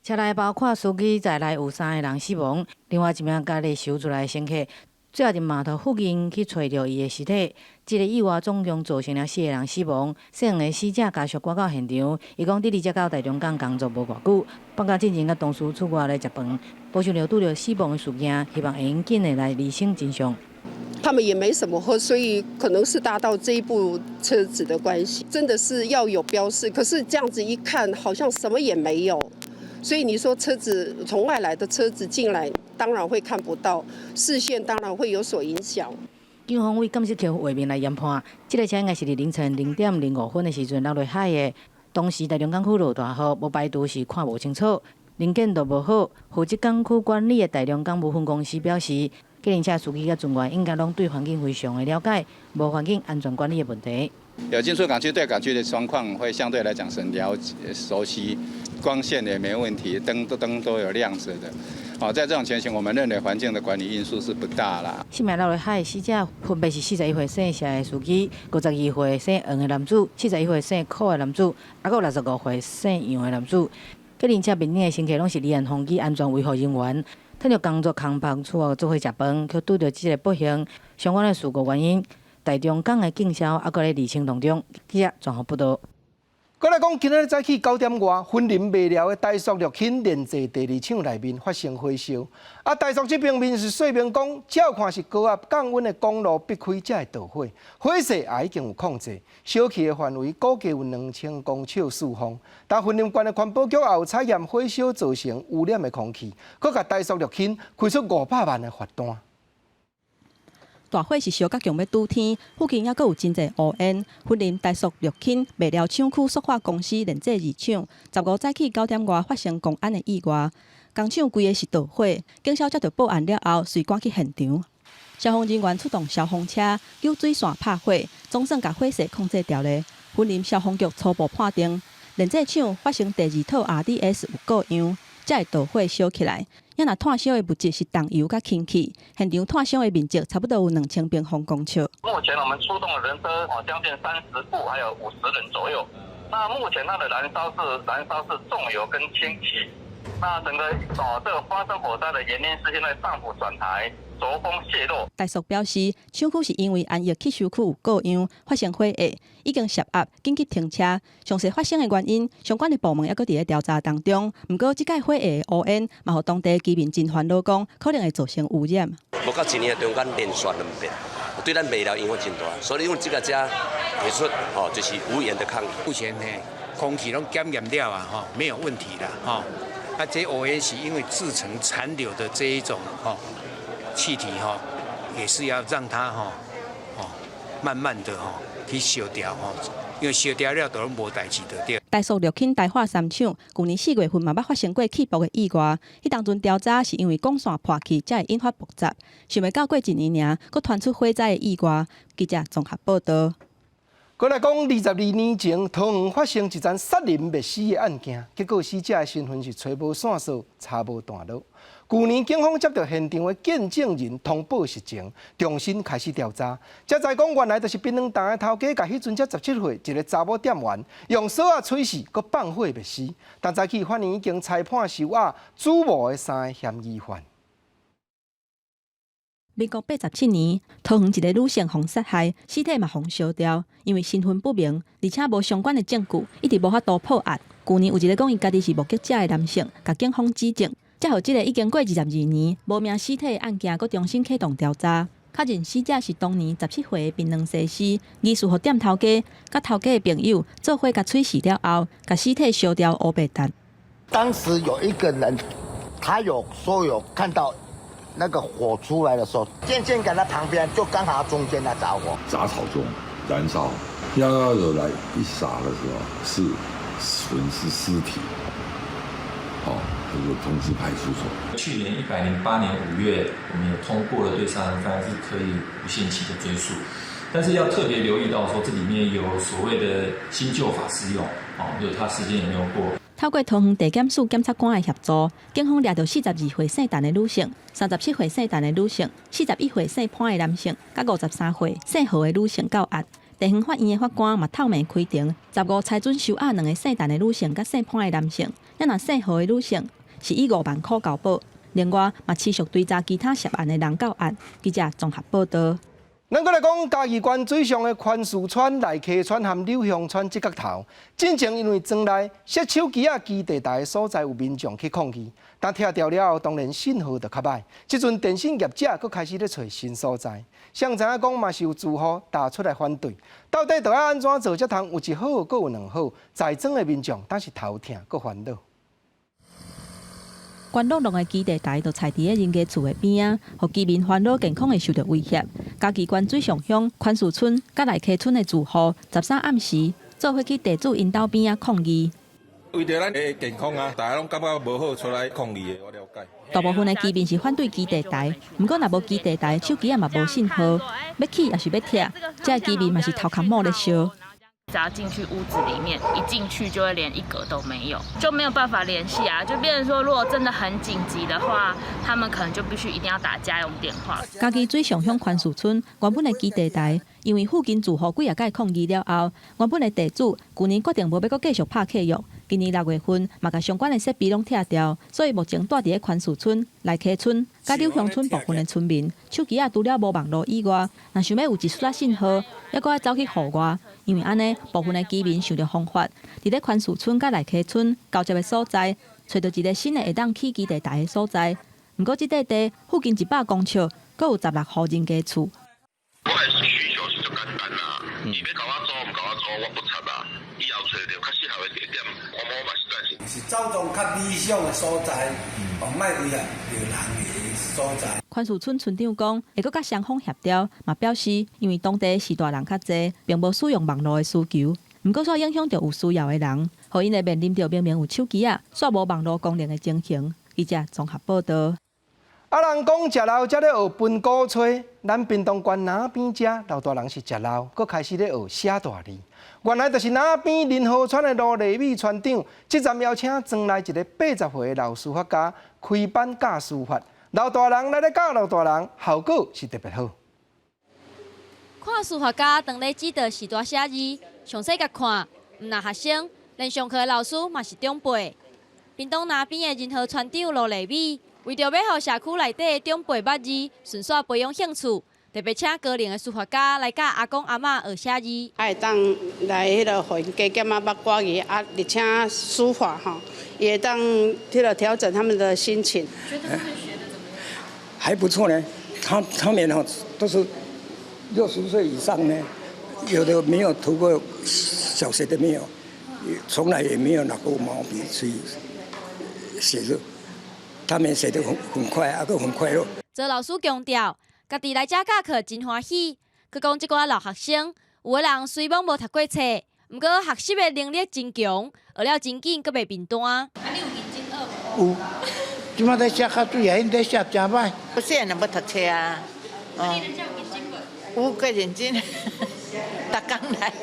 車內包括司機在內有三個人死亡，另外一名家己搜出來的乘客，最後佇碼頭附近去揣著伊的屍體。這个意外總共造成了四個人死亡。姓黃的死者家屬趕到現場，伊講佇離這到台中港工作無偌久，放假進前佮同事出外來食飯，無想著拄著死亡的事件，希望會用緊的來釐清真相。他們也沒什麼喝，所以可能是搭到這一部車子的關係，真的是要有標示。可是這樣子一看，好像什麼也沒有，所以你說車子從外來的車子進來，當然會看不到，視線當然會有所影響。警方為監視器畫面來研判，這个車應該是佇凌晨0點05分的時陣落落海的。當時台中港區落大雨，無排除是看無清楚，能見度無好。負責港區管理的台中港務分公司表示，計程車司機佮船員應該攏對環境非常的了解，無環境安全管理的問題。有進出港區對港區的狀況會相對來講是了解熟悉，光線也沒問題，燈都有亮着的。好，在這種情形，我們認為環境的管理因素是不大啦。四名落落海的死者分別是41歲姓謝的司機、52歲姓黃的男子、41歲姓柯的男子，抑閣有65歲姓楊的男子。計程車面頂的乘客攏是離岸風機安全維護人員，趁著工作空檔出外做伙食飯，卻拄著這个不幸。相關的事故原因，台中港的警消猶閣咧釐清當中。記者綜合報導。閣來講，今仔日早起9點外，雲林麥寮的台塑綠氫煉製第二廠內面發生火燒。啊，台塑這邊面是說明講，照看是高壓降溫的管路逼開才會導火，火勢也已經有控制，燒去的範圍估計有2000公尺四方。但雲林縣的環保局也有採驗火燒造成污染的空氣，閣共台塑綠氫開出500萬的罰單。大火是燒甲強欲拄天，附近猶閣有真濟烏煙。雲林台塑綠氫麥寮廠區塑化公司煉製二廠，15早起9點外發生工安的意外，工廠規个是著火，警消接到報案了後，隨趕去現場。消防人員出動消防車、救水線拍火，總算共火勢控制牢咧。雲林消防局初步判定，煉製廠發生第二套 RDS 有過樣，才會導火燒起來。啊若炭燒的物質是重油佮氫氣，現場炭燒的面積差不多有2000平方公尺。目前我們出動的人車哦，將近30部，還有50人左右。那目前它的燃燒是重油跟氫氣。那整個哦，這個發生火災的原因是因為上覆轉台軸封洩漏。台塑表示，廠區是因為氨液吸收區有過樣，發生火焰，已經泄壓，緊急停車。詳細發生的原因，相關的部門猶閣佇咧調查當中。毋過，這擺火焰的烏煙嘛，予當地居民真煩惱，講可能會造成污染。無到一年中間連續兩遍，對咱麥寮影響真大，所以阮這個才提出哦，就是無言的抗議。目前呢，空氣攏檢驗了啊，吼，沒有問題啦，吼。啊，這烏煙是因為製程殘留的這一種吼氣體吼，也是要讓它吼哦慢慢的吼去燒掉吼，因為燒掉了就攏無代誌就對。台塑綠氫台化三廠，舊年4月份嘛捌發生過氣爆的意外，彼當陣調查是因為管線破去，才會引發爆炸。想袂到過一年爾，閣傳出火災的意外。記者綜合報道。閣來講，22年前，桃園發生一樁殺人滅屍的案件，結果死者的身份是揣無線索，查無段落。舊年警方接到現場的見證人通報實情，重新開始調查，才知講原來就是檳榔店的頭家，共彼陣才17歲一个查某店員用索仔催死，閣放火滅屍。但早起法院已經裁判收押主謀的三个嫌疑犯。民國87年，桃園一个女性予殺害，屍體嘛予燒掉，因為身份不明，而且無相關的證據，一直無法度破案。舊年有一个講伊家己是目擊者的男性，共警方指證，才予這个已經過22年無名屍體的案件，閣重新啟動調查。確認死者是當年17歲的檳榔西施，疑似予店頭家佮頭家的朋友做伙共催死了後，共屍體燒掉烏白彈。當時有一個人，他有說有看到。那個火出來的時候，電線桿在旁邊，就剛好中間在着火。雜草中燃燒，119來一灑的時候，是純是屍體，好，這個通知派出所。去年108年5月，我們也通過了對殺人犯是可以無限期的追訴，但是要特別留意到說，這裡面有所謂的新舊法適用，哦，就是他時間也沒有過。透過桃園地檢署檢察官的協助，警方掠著42歲姓陳的女性、37歲姓陳的女性、41歲姓潘的男性，佮53歲姓何的女性到案。地方法院的法官嘛透明開庭，15裁准收押兩个姓陳的女性佮姓潘的男性，啊若姓何的女性是以5萬箍交保。另外嘛持續追查其他涉案的人到案。記者綜合報道。咱閣來講嘉義縣水上的寬樹村、內溪村和柳鄉村這角頭，進前因為莊內設手機仔基地台的所在有民眾去抗議，但拆掉了後，當然信號就較䆀。這陣電信業者閣開始咧揣新所在，誰知影講嘛是有住戶提出來反對，到底著愛按怎做才通有一好，閣有兩好？在莊的民眾當是頭疼閣煩惱。關樂樂的基地台就徛佇咧人家厝的邊仔，予居民煩惱健康會受著威脅。嘉義縣水上鄉寬樹村佮內溪村的住戶，13暗時做伙去地主𪜶兜邊仔抗議。為著咱的健康啊，大家攏感覺無好，出來抗議的，我了解。大部分的居民是反對基地台，毋過若無基地台，手機仔嘛無信號，欲起抑是欲拆，這居民嘛是頭殼某咧燒。只要進去屋子裡面，一進去就會連一格都沒有，就沒有辦法聯繫啊！就變成說，如果真的很緊急的話，他們可能就必須一定要打家用電話。嘉義水上鄉寬樹村原本的基地台，因為附近住戶幾仔擺抗議了後，原本的地主舊年決定無欲閣繼續拍契約，今年6月份嘛共相關的設備攏拆掉，所以目前蹛佇咧寬樹村、內溪村、佮柳鄉村部分的村民，手機仔除了無網路以外，若想欲有一絲仔信號，猶閣愛走去戶外。因為按呢，部分的居民想著方法，佇咧寬樹村佮內溪村交接的所在，揣著一个新的會當起基地台的所在。毋過，這塊地附近100公尺，閣有16戶人家厝。我的需求是足簡單啦，伊欲共我租毋共我租，我不插啦。以後揣著較適合的地點，我嘛是贊成。是走動較理想的所在，哦，莫危害著人的所在。寬樹村村長講，會閣佮雙方協調，嘛表示因為當地序大人較濟，並無使用網路的需求。毋過，煞影響著有需要的人，予𪜶會面臨著明明有手機仔，煞無網路功能的情形。記者綜合報道。啊，人講食老才咧學盆鼓吹，咱屏東縣那邊遮老大人是食老，閣開始咧學寫大字。原來就是那邊仁和村的盧麗美村長，這站邀請莊內一个80歲的老書法家開班教書法，老大人來咧教老大人，效果是特別好。看書法家當咧指導序大寫字，詳細共看，毋但學生，連上課的老師嘛是長輩。屏東那邊的仁和村長盧麗美，為著欲予社區內底的長輩捌字，順紲培養興趣，特別請高齡的書法家來教阿公阿嬤學寫字。啊，會當來彼个予𪜶加減仔捌歌詞啊，而且書法吼，也會當彼个調整他們的心情。覺得他們學得怎麼樣？還不錯呢，他們吼都是60歲以上呢，有的沒有讀過小學的沒有，從來也沒有拿過毛筆去寫字。他們寫得很快，啊，閣很快樂。周老師強調，家己來遮教課真歡喜。閣講這寡老學生，有的人雖罔無讀過冊，毋過學習的能力真強，學了真緊，閣袂貧惰。啊，你有認真學無？有，這馬咧寫較媠啊，𪜶咧寫誠歹。我細漢就無讀冊啊。啊，你咧遮有認真無？有，閣認真，逐工來。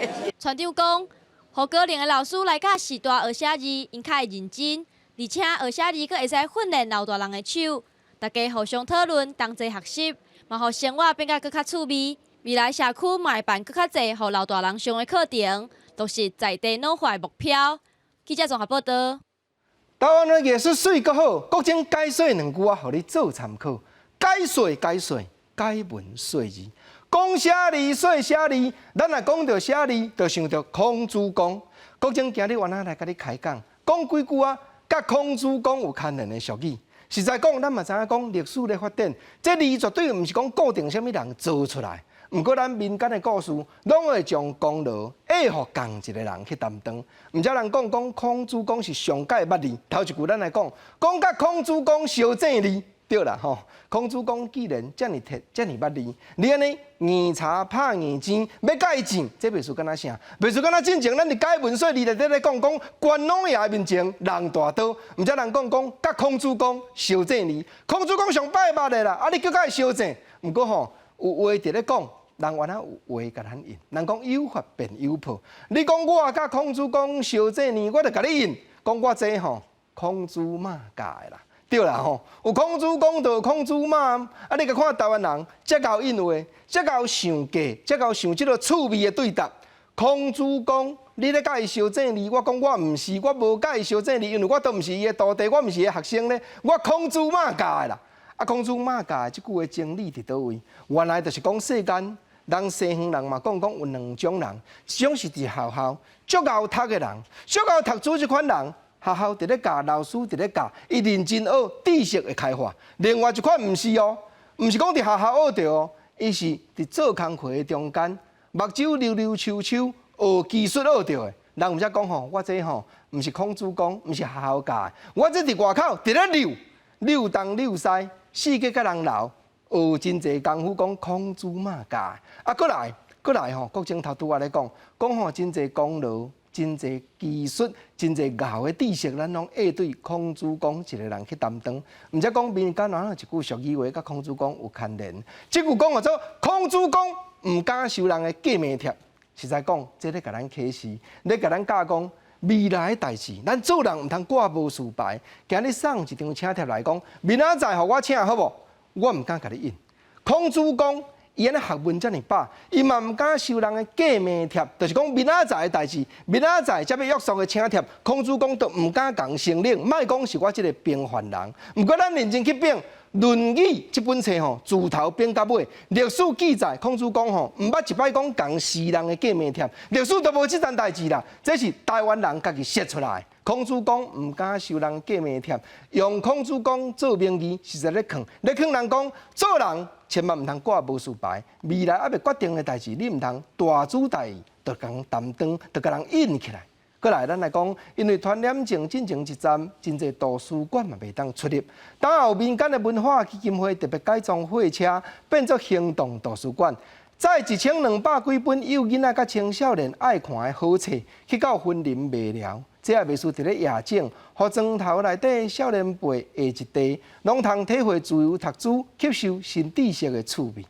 村長講，予高齡的老師來教序大學寫字，𪜶較會認真。而且學寫字閣會使訓練老大人的手，大家互相討論，同齊學習，嘛予生活變甲閣較趣味。未來社區嘛會辦閣較濟予老大人上的課程，落實在地老化的目標。記者綜合報道。台灣的藝術媠閣好，國珍解說兩句仔，予你做參考。解說解說，解文說字，講寫字說寫字，咱若講著寫字，就想著孔子公。國珍今日原來來共你開講，講幾句仔。佮孔子公有牽連的俗語，實在講，咱嘛知影講歷史咧發展，這字絕對毋是講固定啥物人做出來。毋過咱民間的故事，攏會將功勞下予仝一个人去擔當。毋才人講講孔子公是上蓋捌字，頭一句咱來講，講佮孔子公相爭字，對啦吼。孔子公既然遮爾鐵，遮爾捌字，你按呢硬柴拍硬糋，欲共伊爭，這袂輸敢若啥？袂輸敢若進前，咱佇解文說字內底咧講講，關老爺面前人大刀，毋才人講講佮孔子公相爭字，孔子公上擺捌的啦，啊你閣共伊相爭？毋過吼，有話佇咧講，人原來有話共咱應，人講有法便有破。你講我佮孔子公相爭呢，我就共你應。講我這吼，孔子媽教的啦。對啦吼，有孔子公就有孔子媽，啊！你共看台灣人，遮𠢕應話，遮𠢕想計，遮𠢕想這个趣味的對答。孔子公，你咧共伊相爭字，我講我毋是，我無共伊相爭字，因為我都毋是伊的徒弟，我毋是伊的學生咧。我孔子媽教的啦，啊，孔子媽教的這句話真理佇佗位？原來就是講世間人西方人嘛講講有兩種人，一種是佇學校足𠢕讀的人，足𠢕讀書這款人。學校佇咧教，老師佇咧教，伊認真學，知識會開化。另外一款毋是哦，毋是講佇學校學著哦，伊是佇做工課的中間，目睭溜溜媍媍學技術學著的。人毋才講吼，我這吼毋是孔子公，毋是學校教的，我這佇外口佇咧溜溜東溜西，四界佮人流，學真濟功夫，講孔子媽教的。啊，閣來閣來吼，國珍頭拄仔咧講，講吼真濟功勞。真濟技術、真濟𠢕的知識，咱攏會對孔子公一個人去擔當。毋才講民間有一句俗語話，佮孔子公有牽連。這句講號做孔子公毋敢收人的過命帖。實在講，這咧共咱啟示，咧共咱教講未來的代誌，咱做人毋通掛無事牌。今日送一張請帖來講，明仔載予我請好無？我毋敢共你應。孔子公。伊按呢學問遮爾飽，伊嘛毋敢收人的過命帖，就是講明仔載的代誌，明仔載才欲約束的請帖，孔子公都毋敢共承領，莫講是我這个平凡人。毋過咱認真去反，論語》這本冊吼，自頭編到尾，歷史記載，孔子講吼，毋捌一擺講共私人的過命忝，歷史都無這層代誌啦。這是台灣人家己說出來。孔子講毋敢收人過命忝，用孔子講做名義，實在咧囥，咧囥人講做人千萬毋通掛無事牌，未來猶未決定的代誌，你毋通大主大意，就共擔當，就共人引起來。過來，咱來講，因為傳染症進前一站，真濟圖書館嘛袂當出入。當後民間的文化基金會特別改裝貨車，變做行動圖書館，載1200幾本幼囡仔佮青少年愛看的好冊，去到雲林麥寮，這也袂輸佇咧夜景，予磚頭內底少年輩下一代，攏通體會自由讀書、吸收新知識的趣味。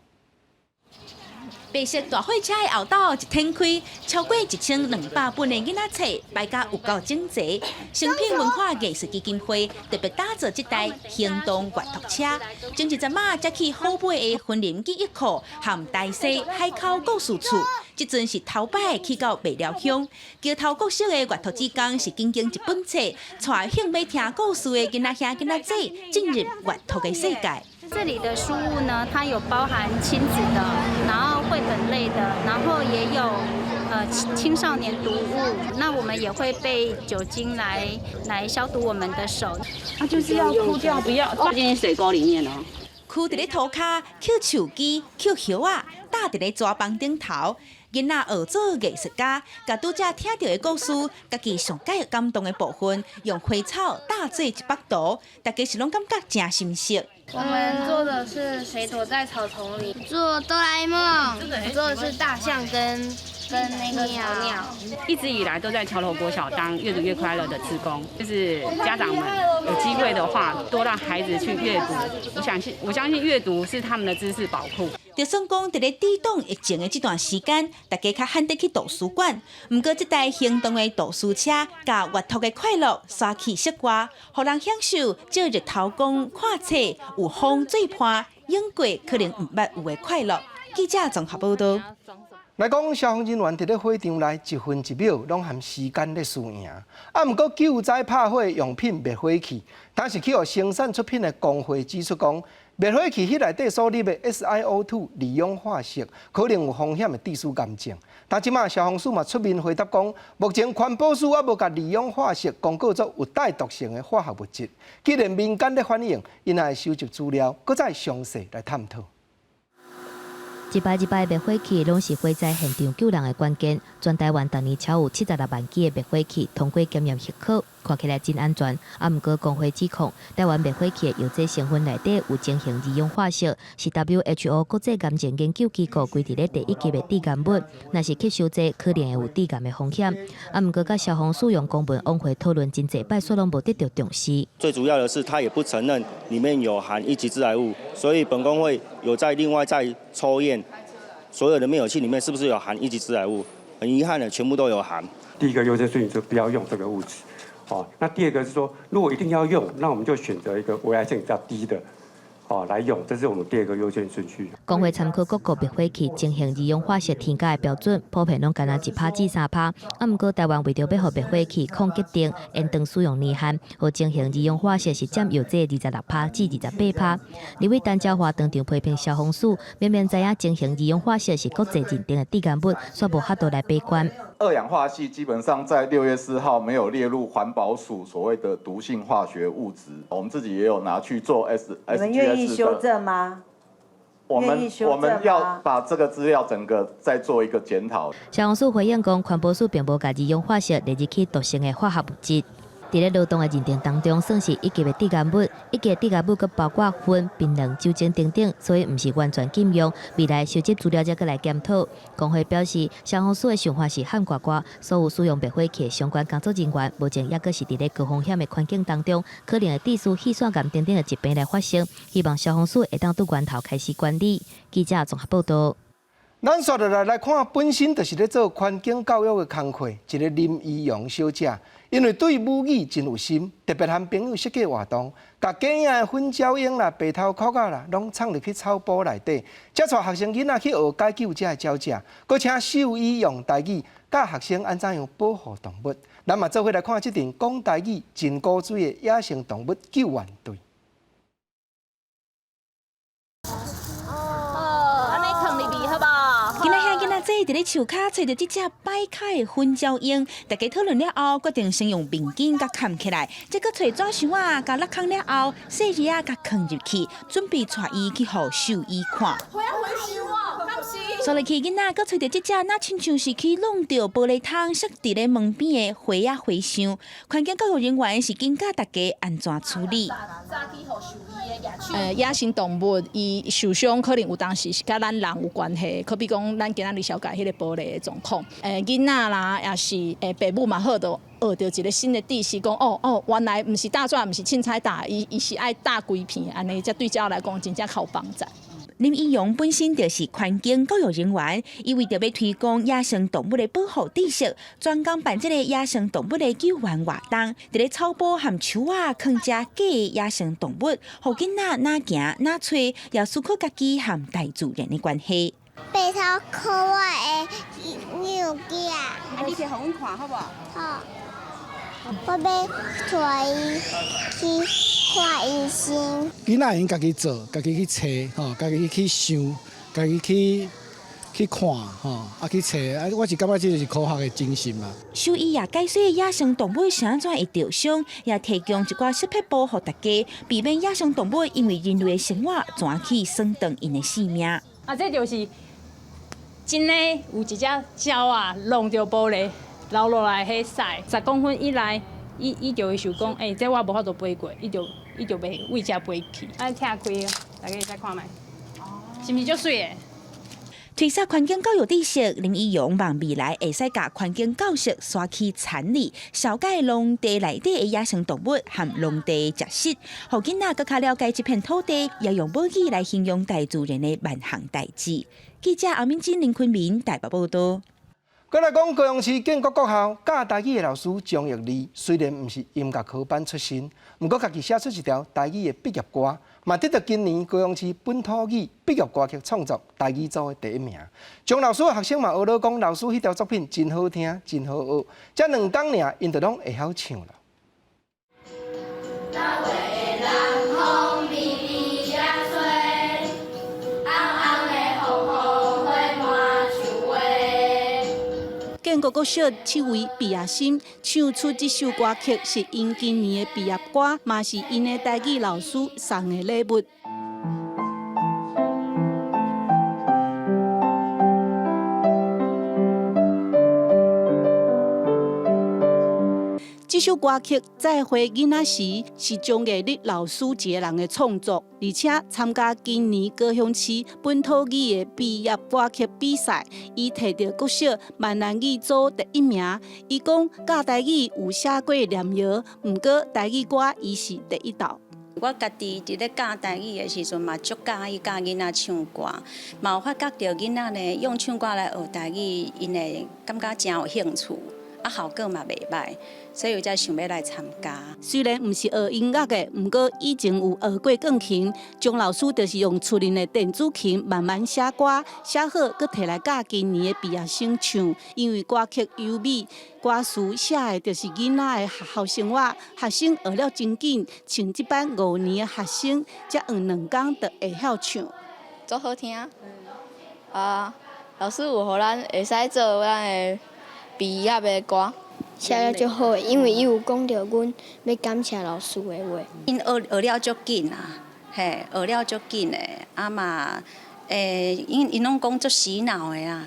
白色大貨車的後斗一展開，超過1200本的囡仔冊擺甲有夠整齊。誠品文化藝術基金會特別打造這台行動閱讀車，前一陣仔才去好買的雲林記憶庫和大溪海口故事厝，這陣是頭擺去到麥寮鄉。橋頭國小的閱讀志工是緊緊一本冊，帶興欲聽故事的囡仔兄囡仔姊進入閱讀的世界。這裡的書屋呢，它有包含親子的，然後繪本類的，然後也有青少年讀物。那我們也會備酒精來消毒我們的手。啊，就是要哭掉，不要放進水溝裡面哦。跍佇咧塗跤，抾樹枝，抾葉仔，搭佇咧紙枋頂頭。囡仔學做藝術家，共拄才聽著的故事，家己上蓋感動的部分，用花草搭做一幅圖，大家是攏感覺誠心適。我們做的是誰躲在草叢裡？做哆啦 A 夢，做的是大象跟那個小鳥。一直以來都在橋頭國小當閱讀越快樂的志工，就是家長們有機會的話，多讓孩子去閱讀。我相信閱讀是他們的知識寶庫。就算講佇咧抵擋疫情的這段時間，大家較罕得去圖書館。毋過，這台行動的圖書車，共閱讀的快樂徙去室外，予人享受借日頭光看冊、有風做伴，永過可能毋捌有的快樂。記者綜合報道。來講，消防人員佇咧火場內一分一秒攏含時間咧輸贏。啊，毋過救災拍火用品滅火器，但是去予生產出品的工會指出講，滅火器彼內底所入的 SiO2 二氧化矽可能有風險會致死癌症。但這馬消防署嘛出面回答講，目前環保署猶無共二氧化矽公告做有帶毒性的化學物質。既然民間咧反映，𪜶會收集資料，閣再詳細來探討。一擺一擺滅火器攏是火災現場救人的關鍵。全台灣逐年超有76萬支的滅火器通過檢驗核可，看起來真安全。啊，毋過工會指控台灣滅火器的藥劑成分內底有增型二氧化矽，是 WHO 國際癌症研究機構規定咧第一級的致癌物。若是吸收這可能會有致癌的風險。啊，毋過佮消防署用公文往回討論真濟擺，煞攏無得到重視。最主要的是，他也不承認裡面有含一級致癌物，所以本工會有在另外再抽驗所有的滅火器裡面是不是有含一級致癌物。很遺憾的，全部都有含。第一個優先順序就不要用這個物質，哦。那第二個是說，如果一定要用，那我們就選擇一個危害性比較低的，哦，來用，這是我們第二個優先順序。工會參考各國滅火器進行二氧化矽添加的標準，普遍攏干焦1%至3%。啊，毋過台灣為著欲予滅火器抗給定延長使用年限，予增型二氧化矽是佔藥劑26%至28%。立委陳昭華當場批評消防署，明明知影增型二氧化矽是國際認定的致癌物，煞無法度來把關。二氧化矽基本上在6月4號沒有列入環保署所謂的毒性化學物質，我們自己也有拿去做 S 你們願意修正嗎？我們要把這個資料整個再做一個檢討。消防署回應講，環保署並無共二氧化矽列入去毒性的化學物質。佇咧勞動的認定當中，算是一級的致癌物，一級的致癌物閣包括薰、檳榔、酒精等等，所以毋是完全禁用。未來收集資料才閣來檢討。工會表示，消防署的想法是喊呱呱，所有使用滅火器的相關工作人員，目前猶閣是佇咧高風險的環境當中，可能會致使肺腺癌等等的疾病來發生。希望消防署會當對源頭開始管理。記者綜合報道。咱紲落來來看，本身就是咧做環境教育的工課，一个林怡蓉小姐，因為對母語真有心，特別和朋友設計活動，共雞仔的粉鳥蠅啦、白頭殼仔啦，攏藏入去草埔內底，才帶學生囡仔去學解救這个鳥隻，閣請獸醫用台語教學生按怎樣保護動物。咱嘛做伙來看這陣講台語真古錐的野生動物救援隊。仔佇咧樹跤揣著這隻擺跤的粉鳥鷹，大家討論了後，決定先用面巾共崁起來，再閣揣紙箱仔共勒空了後，細膩仔共囥入去，準備帶伊去予獸醫看。煞落去囡仔閣揣著這隻，若親像是去弄著玻璃窗，摔佇咧門邊的花仔花箱。環境教育人員是緊教大家按怎處理。野生動物伊受傷可能有當時是佮咱人有關係，可比講咱今仔日紹介彼个玻璃的狀況。囡仔啦，抑是爸母嘛好，就學著一个新的知識，講哦哦，原來毋是搭紙，毋是凊彩搭，伊是愛搭規片，按呢，才對鳥來講真正較有幫助。林義勇本身就是環境教育人員，伊為著欲推廣野生動物的保護知識，專工辦這个野生動物的救援活動，佇咧草埔和樹仔囥遮假的野生動物，予囡仔若行若揣，也思考家己和大自然的關係。白頭可愛的牛仔，啊，你摕予阮看好無？好。我欲帶伊去看醫生。囡仔會用家己做，家己去揣，吼，家己去想，家己去看，吼，啊去揣，啊，我是感覺這就是科學的精神嘛。獸醫也解說野生動物是按怎會著傷，也提供一寡小撇步予大家，避免野生動物因為人類的生活，怎去損斷𪜶的性命。啊，這就是真的有一隻鳥仔弄著玻璃。流落來彼屎10公分以內，伊就會想講，欸，這我無法度飛過，伊就袂為遮飛去。按拆開，大家會使看覓，是毋是足媠的？推廣環境教育知識，林義勇望未來會使共環境教室徙去田裡，紹介農地內底的野生動物和農地食食，予囡仔閣較了解這片土地，也用母語來形容大自然的萬項代誌。記者阿敏珍、林坤明台北報導。閣來講，高雄市建國國校教台語的老師張玉麗，雖然毋是音樂科班出身，毋過家己寫出一條台語的畢業歌，嘛得著今年高雄市本土語畢業歌曲創作台語組的第一名。張老師的學生嘛學咧講，老師彼條作品真好聽，真好學，才兩工爾，𪜶就攏會曉唱啦。南風微微仔吹，紅紅的風雨花滿樹花。建國國小七位畢業生唱出這首歌曲，是𪜶今年的畢業歌，嘛是𪜶的台語老師送的禮物。這首歌曲《再會囡仔時》是張藝麗老師一个人的創作，而且參加今年高雄市本土語的畢業歌曲比賽，伊摕著國小閩南語組第一名。伊講教台語有寫過念謠，毋過台語歌伊是第一道。我家己佇咧教台語的時陣，嘛足佮意教囡仔唱歌，嘛有發覺著囡仔呢用唱歌來學台語，𪜶會感覺誠有興趣。啊，效果嘛袂䆀，所以我才想欲來參加。雖然毋是學音樂的，毋過以前有學過鋼琴，張老師就是用厝內的電子琴慢慢寫歌，寫好閣提來教今年的畢業生唱。因為歌曲優美，歌詞寫的就是囡仔的學校生活，學生學了真緊，像這班5年的學生，才用2工就會曉唱。足好聽啊！老師有予咱會使做咱的畢業的歌，寫了足好，因為伊有講著阮欲感謝老師的話。𪜶學學了足緊啊，嘿，學了足緊的，啊嘛，𪜶攏講足洗腦的啊。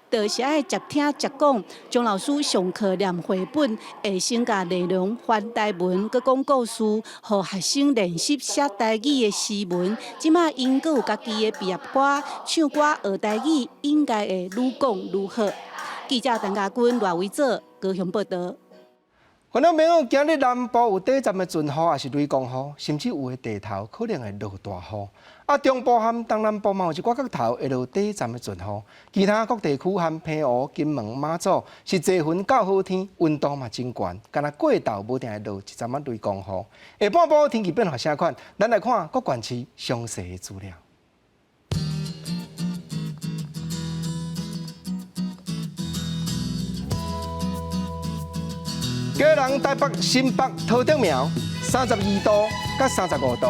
就是愛捷聽捷講，張老師上課念繪本，會先共內容翻台文，閣講故事，予學生練習寫台語的詩文。這馬𪜶閣有家己的畢業歌，唱歌學台語應該會愈講愈好。記者陳家軍、賴維祖高雄報導。觀眾朋友，今日南部有短暫的陣雨，抑是雷公雨，甚至有的地頭可能會落大雨。啊，中部和東南部嘛有一寡角頭會落短暫的陣雨。其他各地區和澎湖、金門、馬祖是濟雲到好天，溫度嘛真懸，干焦過晝無定會落一陣仔雷公雨。下半晡天氣變化啥款？咱來看各縣市詳細的資料。基隆、台北、新北、桃竹苗，32度佮35度。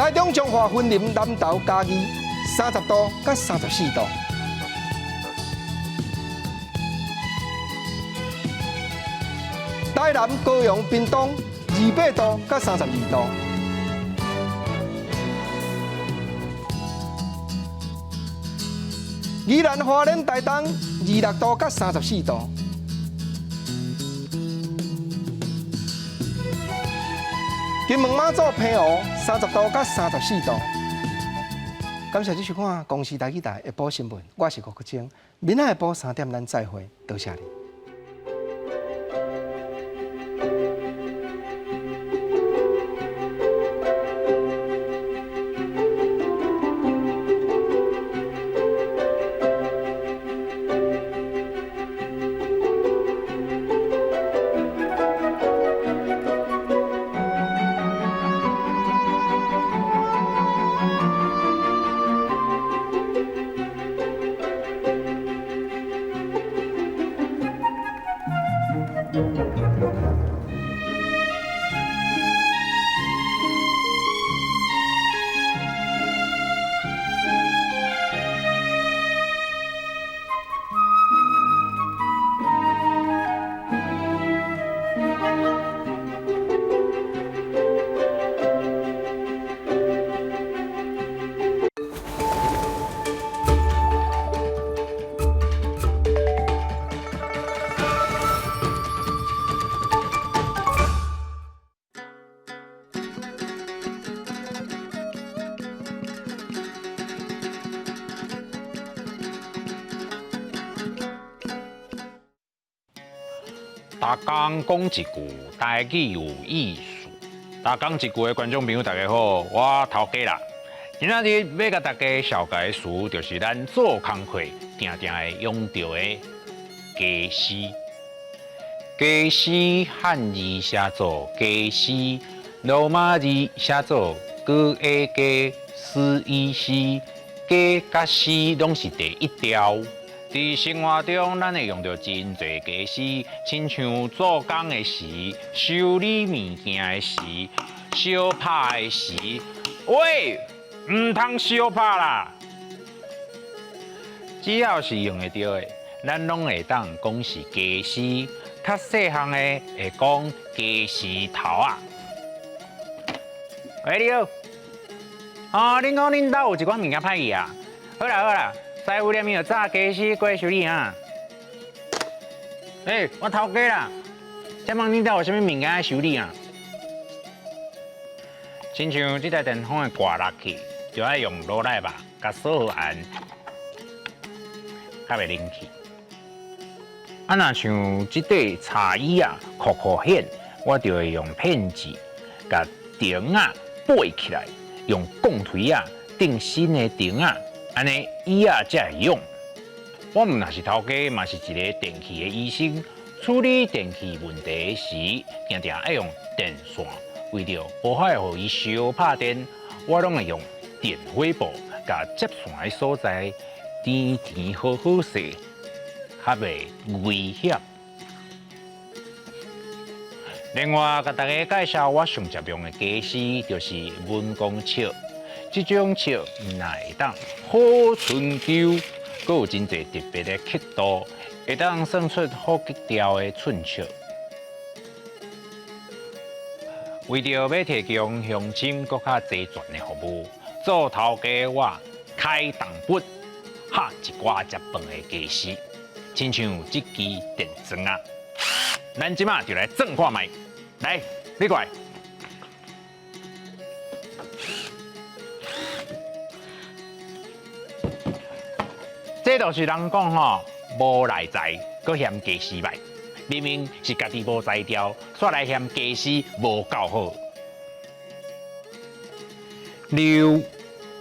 台中彰化雲林南投嘉義30度佮34度。台南高雄屏東28度佮32度。宜蘭花蓮台東26度佮34度。金門馬祖澎湖30度佮34度。感謝你收看《公視台語台》下晡新聞，我是吳國清，明仔下晡3點咱再會，多謝你。逐工講一句台語有意思。逐工一句的觀眾朋友，大家好，我頭家啦。今仔日欲共大家紹介的詞，就是咱做工課定定會用著的家私。家私漢字寫做家私，羅馬字寫做 G A 家私 E C，家佮私攏是第一調。佇生活中，咱會用著真濟家私，親像做工的時、修理物件的時、相拍的時。喂，毋通相拍啦！只要是用會著的，咱攏會當講是家私。較細項的會講家私頭仔。喂，你好。哦，恁講恁兜有一寡物件歹去啊？好啦好啦。師傅連伊就早家私過來修理啊！欸，我頭家啦，請問恁兜有啥物物件愛修理啊？親像這台電風會掛落去，就愛用螺內肉共鎖好按，較袂冷去。啊，若像這塊茶椅啊，箍箍線，我就會用片子共釘仔掰起來，用鋼錘仔釘新的釘仔。按呢椅仔才會用。我毋但是頭家，嘛是一个電器的醫生。處理電器問題時，定定愛用電線。為著無法予伊相拍電，我攏會用電火布共接線的所在甜甜好好勢，較袂危險。另外，共大家介紹我上常用的家私，就是文公尺。這種尺毋但會當好春秋，閣有真濟特別的刻度，會當算出好格調的寸尺。為著欲提供鄉親閣較齊全的服務，做頭家我開重本，下一寡食飯的家私，親像這支電鑽仔。咱這馬就來鑽看覓，來，你過來。這就是人講吼，無內在，閣嫌家私䆀。明明是家己無才調，煞來嫌家私無夠好。溜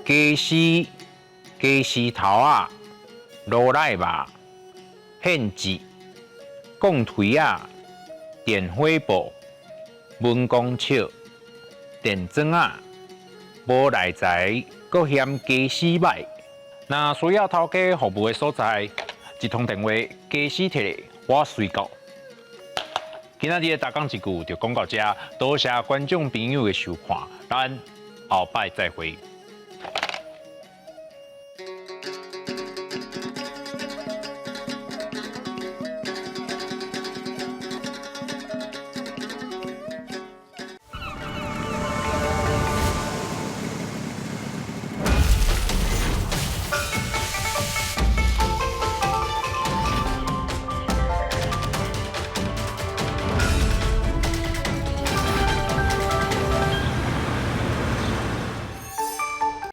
家私、家私頭仔、螺內肉、片子、鋼錘仔、電火布、文公尺、電鑽仔，無內在，閣嫌家私䆀。若需要頭家服務的所在，一通電話，家私提來，我隨到。今仔日的逐工一句就講到這，多謝觀眾朋友的收看，咱後擺再會。